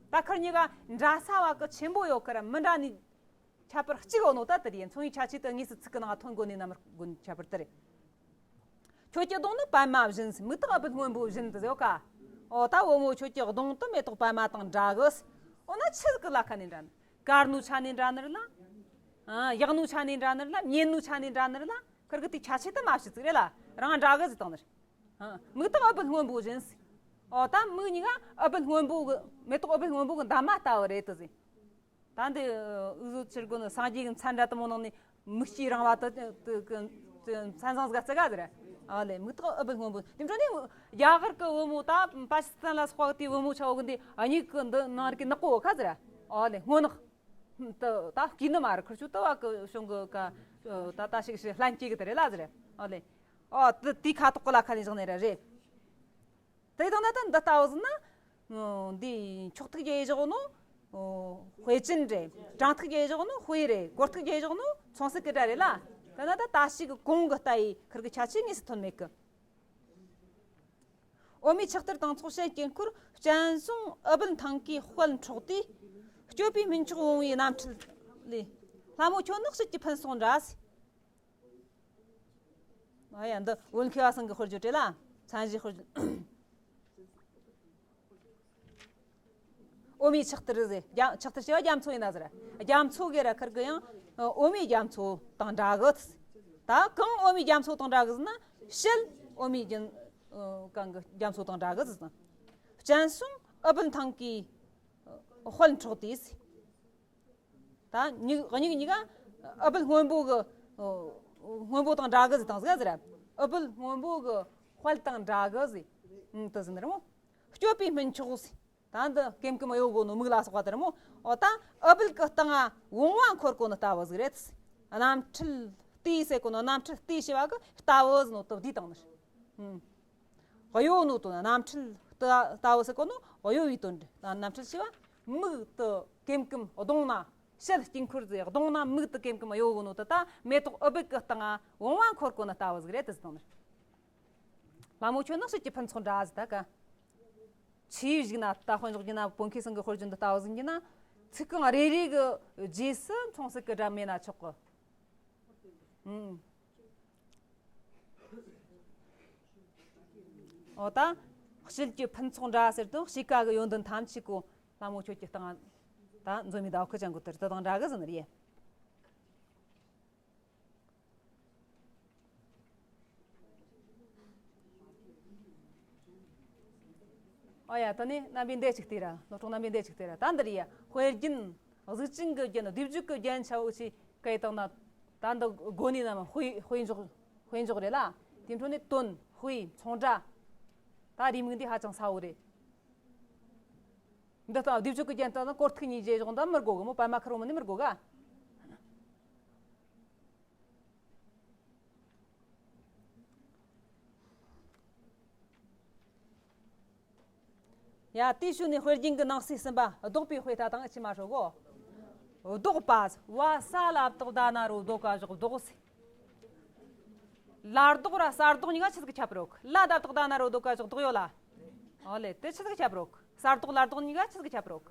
ད་ཁུར་གཉིས་ཀ་འདྲ་ས་བ་གི་ཆེན་པོ་ཡོད་ཁར་མི་འདྲ་ནི། ཁྱད་པར་གཅིག་ཡོད་ནོ་ད་དེ་ཡིན། མཚུངས་པའི་ཁྱད་ཆོས་དེ་དངོས་སུ་ཚིག་གི་ནང་ཐོན་དགོས་ནི་ན་མི་དགོས་ནི་ཁྱད་པར་དེ་རེད། ཁྱོད་ཀྱི་གདོང་ནི་པདྨ་བཞིན། མིག་ཏོ་ཨ་བུ་སྔོན་པོ་བཞིན་དུ་ཟེར་ཡོད་ཀ་ཨོ་ད་བུ་མོ་ཁྱོད་ཀྱི་གདོང་དུ་མེ་ཏོག་པདྨ་དང་འདྲ་གི། ཨོ་ན་ཆི་ཟིག་གི་ལ་ཁ་ནས་འདྲ་ནི། དཀར་ནོ་ཆ་ནས་འདྲ་ནི་རེད་ལ། ཨ་ཡག་ནོ་ཆ་ནས་འདྲ་ནི་རེད་ལ། མཉེན་ནོ་ཆ་ནས་འདྲ་ནི་རེད་ལ། ཁུར་གི་དེ་ཁྱད་ཆོས་དེ་མ་ཤེས་ཚིག་རེད་ལ། རང་འདྲ་གི་ཟེར་བཏང་ནི་རེད། ཨ་མིག་ཏོ་ཨ་བུ་སྔོན་པོ་བཞིན། ཨོ་ད་མིག་གཉིས་ཀ་ཨ་བུ་སྔོན་པོ་གི་མེ་ཏོག་ཨ་བུ་སྔོན་པོ་གི་འདབ་མ་ལྟ་བུ་རེད་དུ་ཟེར། ད་འདི་འུ་ཟོ་ཕྱིར་དགོས་ནི་སངས་རྒྱས་ཀྱི་མཚན་འདྲ་དུ་མོ་ནང་ནས་མིག་ལྕེ་རིང་བ་དུ་དུ་གི་དུ་མཚན་བཟང་ཟིག་བརྩི་ག་ཟེར། ཨ་ལེ་མིག་ཏོ་ཨ་བུ་སྔོན་པོ། དེ་འཕྲོ་ནས་རྒྱ་གར་གི་བུ་མོ་ད་པ་ཀི་སི་ཐན་ལ་སོགས་པ་དེའི་བུ་མོ་ཆ་བོ་གི་འདི་ཨ་མྱེས་གི་འདི་ནང་རིག་གི་ནག་པོ་བོ་ཁ་ཟེར། ཨ་ལེ་སྔོ་ནག་དུ་ད་སྐྱིད་ནི་མ་རེད། ཁུར་ཆུ་དུ་བ་གི་གཞུང་གི་ཀ་ད་ད་ཞིག་ཞིག་ལྷན་སྐྱེས་གི་དེ་རེད་ལ་ཟེར། ཨ་ལེ་ཨོ་དུ་དེའི་ཁ་དོག་གི་ལ་ཁ་ནས་བཞག་ནས་ར་རེད། དེ་དང་ན་ད་འདི་ལྟ་བུ་ཟིན་ན། འདི་མཆོག་ཐུགས་ཀྱི་དབྱེ་བཞག་ནོ། དཔེ་ཅན་རེད། དྲང་ཐུགས་ཀྱི་དབྱེ་བཞག་ནོ་དཔེ་རེད། གོར་ཐུགས་ཀྱི་དབྱེ་བཞག་ནོ་མཚུངས་གསལ་གྱི་སྒྲ་རེད་ལ། དེ་ན་ད་ད་ཞིག་གི་གོང་གི་ལྟ་ཡི་ཁུར་གི་ཁྱད་ཆོས་དངོས་སུ་ཐོན་མེད་གི། འོ་མའི་ཆགས་ཐར་དང་ཚོགས་ཞལ་དཀྱིལ་འཁོར་སྤྱན་ཟུང་ཨུ་སྦལ་ཐང་གིས་དཔལ་འཕྲོག་སྟེ། སྤྱོད་པའི་སྨིན་མཆོག་བུང་བའི་རྣམ་འཕྲུལ་ལས། ལྷ་མོ་ཁྱོད་ནི་དཔྱིད་ཀྱི་ཕུན་སོགས་འདྲ། ཨ་ཡ་འདི་བོད་མཁས་པ་ཚང་གི་དཔེར་བརྗོད་རེད་ལ། མཚན་གཞི་དཔེར་བརྗོད། འོ་མའི་ཆགས་ཐར་ཟེར། རྒྱ་ཆགས་ཐར་ཞེས་པ་རྒྱ་མཚོ་ཡིན་ན་ཟེར། རྒྱ་མཚོ་གི་ར་ཁུར་གི་ཡང་འོ་མའི་རྒྱ་མཚོ་དང་འདྲ་གི། ད་གང་འོ་མའི་རྒྱ་མཚོ་དང་འདྲ་གི་ཟེར་ན་ཞལ་འོ་མའི་རྒྱ་གང་གི་རྒྱ་མཚོ་དང་འདྲ་གི་ཟེར། སྤྱན་ཟུང་ཨུ་སྦལ་ཐང་གིས་དཔལ་འཕྲོག་སྟེ་ཟེར། ད་མྱིག་མྱིག་གཉིས་ཀ་ཨུ་སྦལ་སྔོན་པོ་གི་སྔོན་པོ་དང་འདྲ་གི་ཟེར་དང་ཟེར་ཟེར། ཨུ་སྦལ་སྔོན་པོ་གི་དཔལ་དང་འདྲ་གི་ཟེར། ཨུམ་དུ་ཟེར་ནི་རེད་མོ། སྤྱོད་པའི་སྨིན་མཆོག་ཟེར། ད་འདི་ཀེམ་ཀེམ་གཡོ་གོ་ནོ་མིག་ལ་སོགས་པ་དེ་རེད་མོ། འོ་ད་ཨུ་སྦལ་གི་སྟེང་ང་བུང་བ་འཁོར་གོ་ནི་ལྟ་བུ་ཟིག་རེད། རྣམ་འཕྲུལ་ལྟོས་ཟེར་གོ་ནོ་རྣམ་འཕྲུལ་ལྟོས་ཞེས་པ་གི་ལྟ་བུ་ཟེར་ནོ་དུ་བསྡུས་བཏང་ནི་རེད། ཨུམ། གཡོ་ནོ་དོན། རྣམ་འཕྲུལ་ལྟ་ལྟ་བུ་ཟེར་གོ་ནོ་གཡོ་བའི་དོན་རེད། རྣམ་འཕྲུལ་ཞེས་པ་མིག་ཏུ་ཀེམ་ཀེམ་གདོང་ན་ཞལ་དཀྱིལ་འཁོར་ཟེར། གདོང་ན་མིག་ཏུ་ཀེམ་ཀེམ་གཡོ་གོ་ནོ་དེ་ད་མེ་ཏོག་ཨུ་སྦལ་གི་སྟེང་ང་བུང་བ་འཁོར་གོ་ནི་ལྟ་བུ་ཟིག་རེད་དུ་ཟེར་ནི། ལྷ་མོ་ཁྱོད་ནི་དཔྱིད་ཀྱི་ཕུན་ཚོགས་འདྲ་ཟེར་ད་ག་ཆེའི་གཞུག་ན་ད་དཔེ་འཇོག་རྒྱུ་ན་བོད་མཁས་ཚང་གི་དཔེར་བརྗོད་འདི་ལྟ་བུ་ཟིག་ཡིན་ན་ཚིག་རྐང་རེ་རེ་གི་རྗེས་སུ་མཚུངས་གསལ་གི་སྒྲ་མེད་ན་ཆོག་གི། ཨུམ། འོ་ད། དཔྱིད་ཀྱི་ཕུན་ཚོགས་འདྲ་ཟེར་དུས་དཔྱིད་ཀ་གི་ཡོན་ཏན་ཐམས་ཅད་གོ། ལྷ་མོ་ཁྱོད་ཀྱི་སྟེང་ད་འཛོམས་མི་ཟླ་ཁུ་ཅན་གོ་དེར་དུ་དང་འདྲ་གི་ཟེར་ནི་རེད། ཨོ་ཡ་ད་ནི་རྣམ་པའི་འདས་ཅིག་ལྟོས་ར། སློབ་གྲོགས་རྣམ་པའི་འདས་ཅིག་ལྟོས་ར། ད་འདིར་ཡ་དཔེ་རྒྱན། གཟུགས་ཅན་གྱི་རྒྱན། སྡེབ་འཇུག་གི་རྒྱན་ཆ་བོ་ཆེ་ག་ཡི་དང་ན། ད་འདི་དགོ་ནི་ནམ་དཔེ་དཔེ་འཇོག་དཔེ་འཇོག་རེད་ལ། དེ་འཕྲོ་ནས་དོན་དཔེ་མཚུངས་འདྲ། ད་རེའུ་མིག་འདི་ཧ་ཅང་ཚ་བོ་རེད། འདི་ལྟ་སྡེབ་འཇུག་གི་རྒྱན་ལྟ་ན་གོ་ཐིག་གཉིས་རྗེས་འཇོག་འདི་མི་དགོ་གི་མོ། པད་མ་ཁ་རོ་མི་ནི་མི་དགོ་ག་ཡ། དེའི་ཤུལ་ནས་དཔེ་རྒྱན་གྱི་ནང་གསེས་གསུམ་པ་ལྡོག་པའི་དཔེ་ལྟ་དང་ཨེ་ཆི་མ་ཧྲོ་གོ། ལྡོག་པ། བ་ས་ལ་བཏགས་ད་ན་རོ་ལྡོ་ཀ་བཞག་ལྡོག་ཟེར། ལ་ལྡོག་ར་ས་ལྡོག་གཉིས་ཀ་ཆི་ཟིག་ཁྱད་པར་ཡོད། ལ་ད་བཏགས་ད་ན་རོ་ལྡོ་ཀ་བཞག་ལྡོག་ཡོད་ལ། ཨོ་ལེ་དེ་ཆི་ཟིག་ཁྱད་པར་ཡོད། ས་ལྡོག་ལ་ལྡོག་གཉིས་ཀ་ཆི་ཟིག་ཁྱད་པར་ཡོད།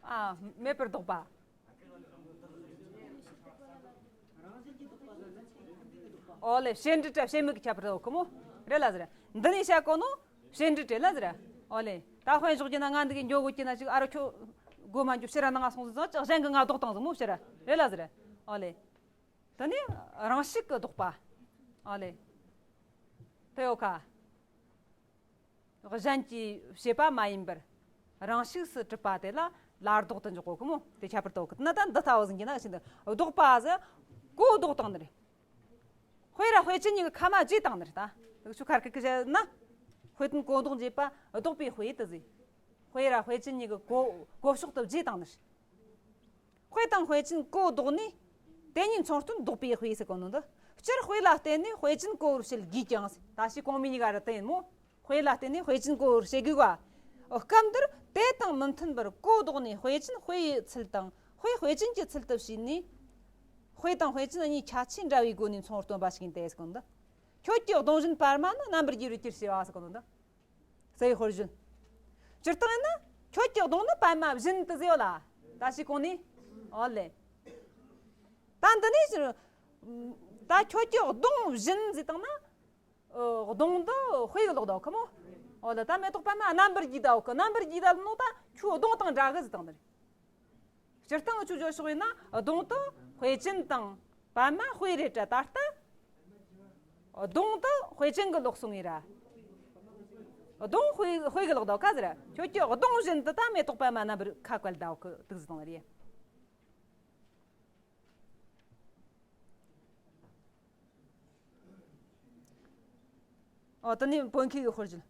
ཨ། མེད་པར་ལྡོག་པ། ཨོ་ལེ་བྱེད་འབྲེལ་ར་བྱེད་མེད་ཀྱི་ཁྱད་པར་དུ་གོ་མོ། རེད་ལ་ཟེར། འདི་ནས་བཤད་གོ་ནོ་བྱེད་འབྲེལ་རེད་ལ་ཟེར། ཨོ་ལེ་ད་དཔེ་འཇོག་རྒྱུ་ན་ང་འདི་གི་འགྱོ་དགོས་ཀྱི་ན་ཅིག་ཨ་རོ་ཁྱོད་སྒོ་མ་འཇུ་ཕྱིར་ར་ནང་སོང་ཟིག་ཅིག་གཞན་གྱི་ང་ལྡོག་བཏང་ཟིག་མོ་ཕྱིར་ར་རེད་ལ་ཟེར། ཨོ་ལེ་དེ་ནས་རང་བཞིན་གྱི་ལྡོག་པ། ཨོ་ལེ་དེ་ཡོད་ཁ། གཞན་གྱིས་བྱས་པ་མ་ཡིན་པར་རང་ཤུགས་སུ་གྲུབ་པ་དེ་ལ་ལར་ལྡོག་ཏུ་འཇོག་གོ་གི་མོ། དེ་ཁྱད་པར་དུ་གི་ན། ད་འདི་ལྟ་བུ་ཟིན་གྱི་ན་ཤིན་ཏུ་ལྡོག་པ་ཟེར་གོ་ལྡོག་བཏང་ནི་རེད། དཔེ་ར་དཔེ་ཅན་གཉིས་ཀྱི་ཁ་མ་བརྗེས་བཏང་ནི་རེད། ད་དེ་ཆུ་ཁར་ཁ་ཁ་བྱས་ན་དཔེ་དོན་གོ་ལྡོག་འབྱེད་པ་ལྡོག་པའི་དཔེ་དེ་ཟིན། དཔེ་ར་དཔེ་ཅན་གཉིས་ཀྱི་གོ་གོ་ཕྱོགས་དུ་བརྗེས་བཏང་ནི་རེད། དཔེ་དང་དཔེ་ཅན་གོ་ལྡོག་ནས་དེ་གཉིས་མཚུངས་དོན་ལྡོག་པའི་དཔེ་ཟེར་གོ་ནོ་འདི། སྤྱིར་དཔེ་ལ་བརྟེན་ནས་དཔེ་ཅན་གོ་བར་བྱེད་དགོས་ཀྱང་ཟེར། ད་ཕྱིས་གོང་མའི་གཉིས་ཀ་ར་དེ་ཡིན་མོ། དཔེ་ལ་བརྟེན་ནས་དཔེ་ཅན་གོ་བར་བྱེད་དགོས་པ། སྐབས་འདིར་དེ་དང་མི་མཐུན་པར་གོ་ལྡོག་ནས་དཔེ་ཅན་དཔེ་ཡི་ཚུལ་དང་དཔེ་དཔེ་ཅན་གྱི་ཚུལ་དུ་བྱས་ནས། དཔེ་དང་དཔེ་ཅན་གཉིས་ཁྱད་ཆོས་འདྲ་བའི་སྒོ་ནས་མཚུངས་པར་སྟོན་པ་ཞིག་ཡིན་ཏེ་ཟེར་གོ་ནོ་འདི། ཁྱོད་ཀྱི་གདུང་བཞིན་པདྨ་ནི། རྣམ་པར་རྒྱལ་བའི་གྱུར་ཞེས་པ་ཟེར་གོ་ནོ་འདི། རྩ་བའི་དཔེར་བརྗོད། སྤྱིར་བཏང་ཡིན་ན་ཁྱོད་ཀྱི་གདུང་ནི་པདྨ་བཞིན་དུ་ཟེར་ཡོད་ལ། ད་ཕྱིས་གོང་ནས། ཨོ་ལེ། ད་འདི་ནས་ད་ཁྱོད་ཀྱི་གདུང་བཞིན་ཟེར་བཏང་ན། ཨོ། གདུང་འདི་དཔེ་གི་ལོག་ལྡོག་གི་མོ། ཨོ་ལེ། ད་མེ་ཏོག་པདྨ་རྣམ་པར་རྒྱས་ད་ཡོད་གི། རྣམ་པར་རྒྱས་ད་ལ་ནོ་ད་ཁྱོད་གདུང་དང་འདྲ་གི་ཟེར་བཏང་ནི་རེད། སྤྱིར་བཏང་ཆུ་བརྗོད་ཕྱོགས་ཡིན་ན་གདུང་དུ་དཔེ་ཅན་དང་པདྨ་དཔེ་རེད་དྲ། ད་ལྟ་གདུང་དུ་དཔེ་ཅན་གི་ལོག་སོང་ངེ་ར། གདུང་དཔེ་དཔེ་གི་ལོག་ལྡོག་ག་ཟེར། ཁྱོད་ཀྱི་གདུང་བཞིན་དུ་ད་མེ་ཏོག་པདྨ་རྣམ་པར་ཁ་བཀལ་ད་ཡོད་གི་དུག་ཟེར་བཏང་ནི་རེད། ཨོ། དེ་ནས་བོད་མཁས་ཀྱི་དཔེར་བརྗོད།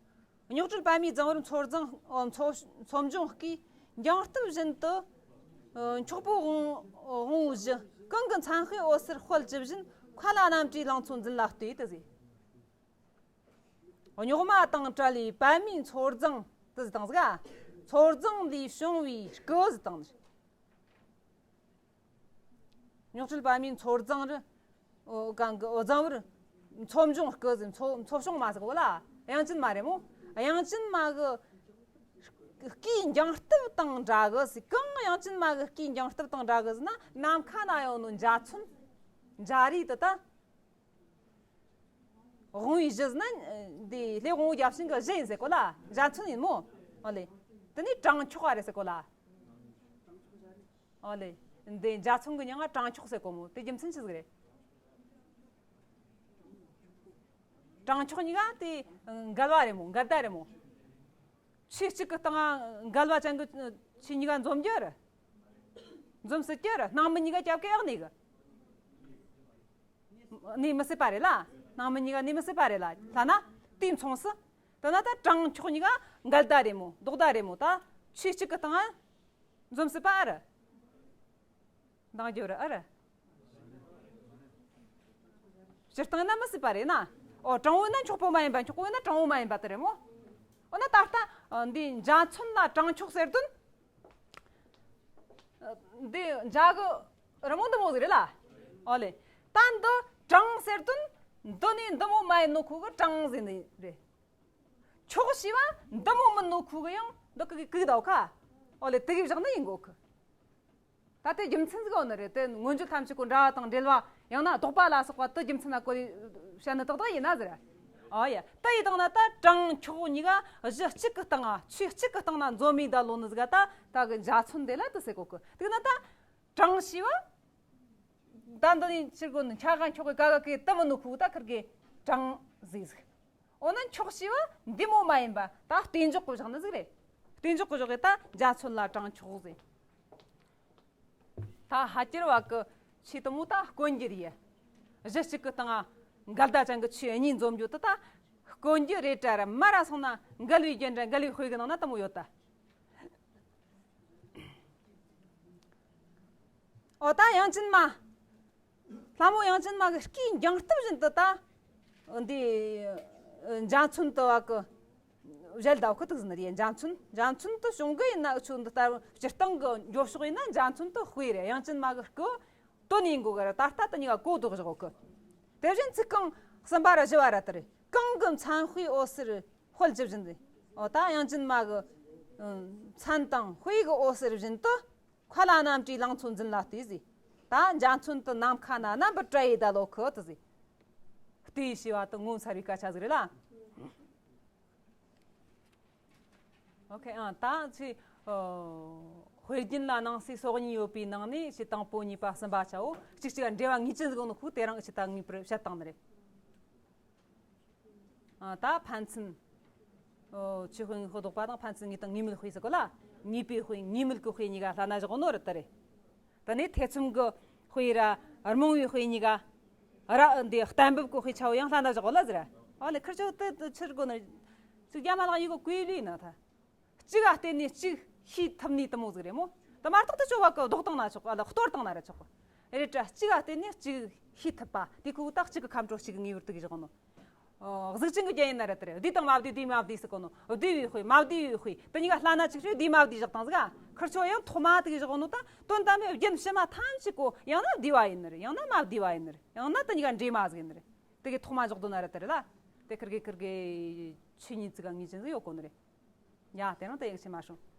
རྙོག་བྲལ་པདྨའི་རྫིང་བུར་མཚོ་རྫིང་། ཨོ། མཚོ་མཚོ་འབྱུང་སྐས། འགྱིང་སྟབས་བཞིན་དུ། ཨ། འཁྱོག་པོ་དབང་དབང་བོའི་གཞུ། གང་གི་མཚན་དཔེའི་འོད་ཟེར་དཔལ་གྱིས་བཞིན། མཁའ་ལ་རྣམ་བཀྲའི་ལང་ཚོ་འཛིན་ལ་ལྟོས་དུ་ཟེར། རྙོག་མ་དང་བྲལ་བའི་པདྨའི་མཚོ་རྫིང་དུ་ཟེར་བཏང་ཟིག། མཚོ་རྫིང་ལས་བྱུང་བའི་སྐུ་ཟེར་བཏང་ཟིག། རྙོག་བྲལ་པདྨའི་མཚོ་རྫིང་རུ། ཨོ། གང་གི། ཨོ། རྫིང་བུར་མཚོ་འབྱུང་སྐུ་ཟེར། མཚོ་མཚོ་བྱུང་མ་ཟེར་གོ་ལ། དབྱངས་ཅན་མ་རེད་མོ། དབྱངས་ཅན་མ་གི་སྐུའི་འགྱིང་སྟབས་དང་འདྲ་གི་ཟེར། གང་དབྱངས་ཅན་མ་གི་སྐུའི་འགྱིང་སྟབས་དང་འདྲ་གི་ཟེར་ན། ནམ་མཁའ་ན་ཡོད་ནོ་འཇའ་ཚོན། འཇའ་རིས་དེ་ད། དབང་བོའི་གཞུ་ཟེར་ན་འདི་ལྷའི་དབང་བོ་བརྒྱ་བྱིན་གྱི་གཞུ་ཡིན་ཟེར་གོ་ལ། འཇའ་ཚོན་ཡིན་མོ། ཨོ་ལེ། དེ་ནས་བྲང་འཁྱོག་པ་རེད་ཟེར་གོ་ལ། ཨོ་ལེ། འདི་འཇའ་ཚོན་གྱི་མྱིང་ང་བྲང་འཁྱོག་ཟེར་གོ་མོ། དེ་རྒྱུ་མཚན་ཆི་ཟིག་རེད། བྲང་འཁྱོག་གཉིས་ཀ་དེ་འགལ་བ་རེད་མོ། འགལ་ཟླ་རེད་མོ། ཆོས་གཅིག་གི་སྟེང་འགལ་བ་ཅན་གྱི་ཆོས་གཉིས་ཀ་འཛོམས་རྒྱུ་རེད། འཛོམས་སྲིད་རྒྱུ་རེད། སྣང་མི་གཉིས་ཀ་རྒྱབ་ཀྱི་ཡག་ནས་གི། གནས་མི་སྲིད་པ་རེད་ལ། སྣང་མི་གཉིས་ཀ་གནས་མི་སྲིད་པ་རེད་ལ། ལྷ་ན་དེའི་མཚུངས་སུ། དེ་ན་ད་བྲང་འཁྱོག་གཉིས་ཀ་འགལ་ཟླ་རེད་མོ། ལྡོག་ཟླ་རེད་མོ། ད་ཆོས་གཅིག་གི་སྟེང་འཛོམས་སྲིད་པ་ཨ་རེད། འདང་རྒྱོབ་ར་ཨ་རེད། སྤྱིར་བཏང་ན་མི་སྲིད་པ་རེད་ན། ཨོ། དྲང་བོ་ན་འཁྱོག་པོ་མ་ཡིན་པ། འཁྱོག་པོ་ན་དྲང་བོ་མ་ཡིན་པ་དེ་རེད་མོ། འོ་ན་ད་ལྟ་འདི་འཇའ་ཚོན་ལ་བྲང་འཁྱོག་ཟེར་དོན། འདི་འཇའ་གི་རི་མོ་འདི་མོ་ཟིག་རེད་ལ། ཨོ་ལེ། ད་འདི་བྲང་ཟེར་དོན། འདི་ནི་འདི་མོ་མ་ཡིན་ནོ་ཁོ་གི་བྲང་ཟེར་ནི་རེད། འཁྱོག་ཞེས་པ་འདི་མོ་མིན་ནོ་ཁོ་གི་ཡང་འདི་གི་གུག་ཟླ་བོ་ཁ། ཨོ་ལེ། དེ་གི་བཞག་ནི་ཡིན་གོ་གི། ད་དེ་རྒྱུ་མཚན་ཟིག་ཡོད་ནི་རེད། དེ་མངོན་བརྗོད་ཐམས་ཅད་ཀྱི་འདྲ་བ་དང་འབྲེལ་བ། ཡང་ན་ལྡོག་པ་ལ་སོགས་པ་དེ་རྒྱུ་མཚན་ན་བཀོད་དེ་བཤད་ནི་ཏག་ཏག་ཡིན་ན་ཟེར། ཨོ་ཡ། དེ་ཡི་དང་ན་ད་བྲང་འཁྱོག་གཉིས་ཀ་གཞི་གཅིག་གི་སྟེང་ང་། ཆོས་གཅིག་གི་སྟེང་ན་འཛོམས་མི་ད་ལོ་ནི་ཟིག་ག། ད་ད་གི་འཇའ་ཚོན་དེ་ལ་དེ་ཟེར་གོ་གི། དེ་ན་ད་བྲང་ཞེས་པ། ད་འདི་ནི་ཕྱིར་གོ་ནི་འཁྱོག་ག་འཁྱོག་གི་ག་ག་གི་དེ་མིན་ནོ་ཁོ་ད་ཁིར་གི་བྲང་ཟེར་ཟིག། འོ་ན་འཁྱོག་ཞེས་པ་འདི་མོ་མ་ཡིན་པ། ད་རྟེན་འཇོག་གི་བཞག་ནི་ཟིག་རེད། རྟེན་འཇོག་གི་བཞག་གི་ད་འཇའ་ཚོན་ལ་བྲང་འཁྱོག་ཟེར། ད་ཧ་ཅིར་བ་གི་ཆོས་དེ་མོ་ད་དཀོན་རྒྱུ་རེད། གཞི་གཅིག་གི་སྟེང་ང་འགལ་ཟླ་ཅན་གི་ཆོས་གཉིས་འཛོམས་རྒྱུ་དེ་ད་དཀོན་རྒྱུ་རེད་དྲ་ར། མ་ར་སོང་ན་འགལ་བའི་རྒྱན་དྲ་འགལ་བའི་དཔེ་གི་ནང་ན་དེ་མོ་ཡོད་ད། ཨོ། ད་དབྱངས་ཅན་མ། ལྷ་མོ་དབྱངས་ཅན་མ་གི་སྐུའི་འགྱིང་སྟབས་བཞིན་དུ་ད། འདི་འཇའ་ཚོན་དུ་བ་གི་གཞལ་ཟླ་བོ་ཁོ་ཐུག་ཟིན་ནི་རེད། འཇའ་ཚོན། འཇའ་ཚོན་དུ་བྱུང་གི་ཡིན་ན་འུ་ཆོ་འདི་ལྟར་སྤྱིར་བཏང་གི་འགྱོ་ཕྱོགས་ཡིན་ན་འཇའ་ཚོན་དུ་དཔེ་རེད། དབྱངས་ཅན་མ་གི་སྐུ་དོན་ཡིན་དགོས་གི་ར། ད་ལྟ་དེ་གཉིས་ཀ་གོ་ལྡོག་བཞག་གི། དེ་བཞིན་ཚིག་རྐང་གསུམ་པ་ར་བཞི་བ་ར་དེ་རེད། གང་གི་མཚན་དཔེའི་འོད་ཟེར་དཔལ་གྱིས་བཞིན་ཟེར། འོ། ད་དབྱངས་ཅན་མ་གི་མཚན་དང་དཔེ་གི་འོད་ཟེར་བཞིན་དུ། མཁའ་ལ་རྣམ་བཀྲའི་ལང་ཚོ་འཛིན་ལ་ལྟོས་ཟེར། ད་འཇའ་ཚོན་དུ་ནམ་མཁའ་ན་རྣམ་པར་བཀྲ་ཡི་ད་ལོ་ཁོ་དུ་ཟེར། ལྟོས་ཞེས་པ་དེ་ངོ་མཚར་བའི་སྐད་ཆ་ཟིག་རེད་ལ། ཨོ་ཁེ། ཨ། ད་ཚེ། ཨོ། དཔེ་རྒྱུན་ལ་སྣང་སྲིད་སོགས་གཉིས་ཡོད་པའི་ནང་ནས་ཆེས་དང་པོ་གཉིས་པ་གསུམ་པ་ཆའོ། གཅིག་གཅིག་འབྲེལ་བ་ངེས་ཅན་ཟིག་ནོ་ཁོ་དེ་རིང་ཆེས་ད་ངེས་པར་བཤད་བཏང་ནི་རེད། ཨ། ད་ཕན་ཚུན་ ཨོ། ཆོས་དཔེ་དངོས་པོ་ལྡོག་པ་དང་ཕན་ཚུན་ངེས་དང་ངེས་མེད་དཔེ་ཟེར་གོ་ལ། ངེས་པའི་དཔེ་ངེས་མེད་ཀྱི་དཔེ་གཉིས་ཀ་བསླབ་ན་བཞག་གོ་ནོ་རེད་ད་རེད། ད་ནི་ཐེ་ཚོམ་གྱི་དཔེ་ར་རྨོངས་པའི་དཔེ་གཉིས་ཀ་ར་འདི་གཏན་འབེབས་ཀྱི་དཔེ་ཆ་བོ་ཡང་བསླབ་ན་བཞག་གོ་ལ་ཟེར། ཨ་ལེ་ཁིར་ཆོ་དེ་ཆི་རེད་གོ་ནི། ཚིག་རྒྱ་མ་ལག་ཡིན་གོ་ཀུའི་ལུས་ན་ད། གཅིག་ག་བརྟེན་ནས་གཅིག་ཤེས་ཐུབ་ནི་དེ་མོ་ཟིག་རེད་མོ། དེ་མ་གཏོགས་དེ་ཆོ་བ་གི་ལྡོག་བཏང་ན་ཆོག་ག་ལ་གཏོར་བཏང་ན་ར་ཆོག་གི། རེད་དྲ་གཅིག་ག་བརྟེན་ནས་གཅིག་ཤེས་ཐུབ་པ་དེ་ཁོ་ད་གཅིག་གི་ཁམས་ཁྲོ་གཅིག་གི་ངེས་པར་དུ་གི་བཞག་ནོ། ཨོ། གཟུགས་ཅན་གྱི་རྒྱན་ཡིན་ན་རེད་དེ་རེད། བསྡུས་དང་མ་བསྡུས་བསྡུས་མ་བསྡུས་ཟེར་གོ་ནོ། བསྡུས་པའི་དཔེ་མ་བསྡུས་པའི་དཔེ་དེ་གཉིས་ཀ་བསླབ་ན་ཅིག་རེད། བསྡུས་མ་བསྡུས་བཞག་བཏང་ཟིག་ག་ཁིར་ཆོ་ཡང་ཐོག་མ་དེ་གི་བཞག་ནོ། ད་དོན་དམ་པའི་རྒྱན་ཕྱི་མ་ཐམས་ཅད་གོ་ཡང་ན་བསྡུས་པ་ཡིན་ནི་རེད། ཡང་ན་མ་བསྡུས་པ་ཡིན་ནི་རེད། ཡང་ན་དེ་གཉིས་ཀ་འདྲེས་མ་ཟིག་ཡིན་ནི་རེད། དེ་གི་ཐོག་མ་འཇོག་དོན་ན་རེད་དེ་རེད་ལ། དེ་ཁིར་གི་ཁིར་གི་ཆོས་ཉིད་ཅིག་ག་ངེས་ཅན་ཟིག་ཡོད་གོ་ནི་རེད། ཡ་དེ་རིང་ད་ཡག་ཆེ་མ་སོང་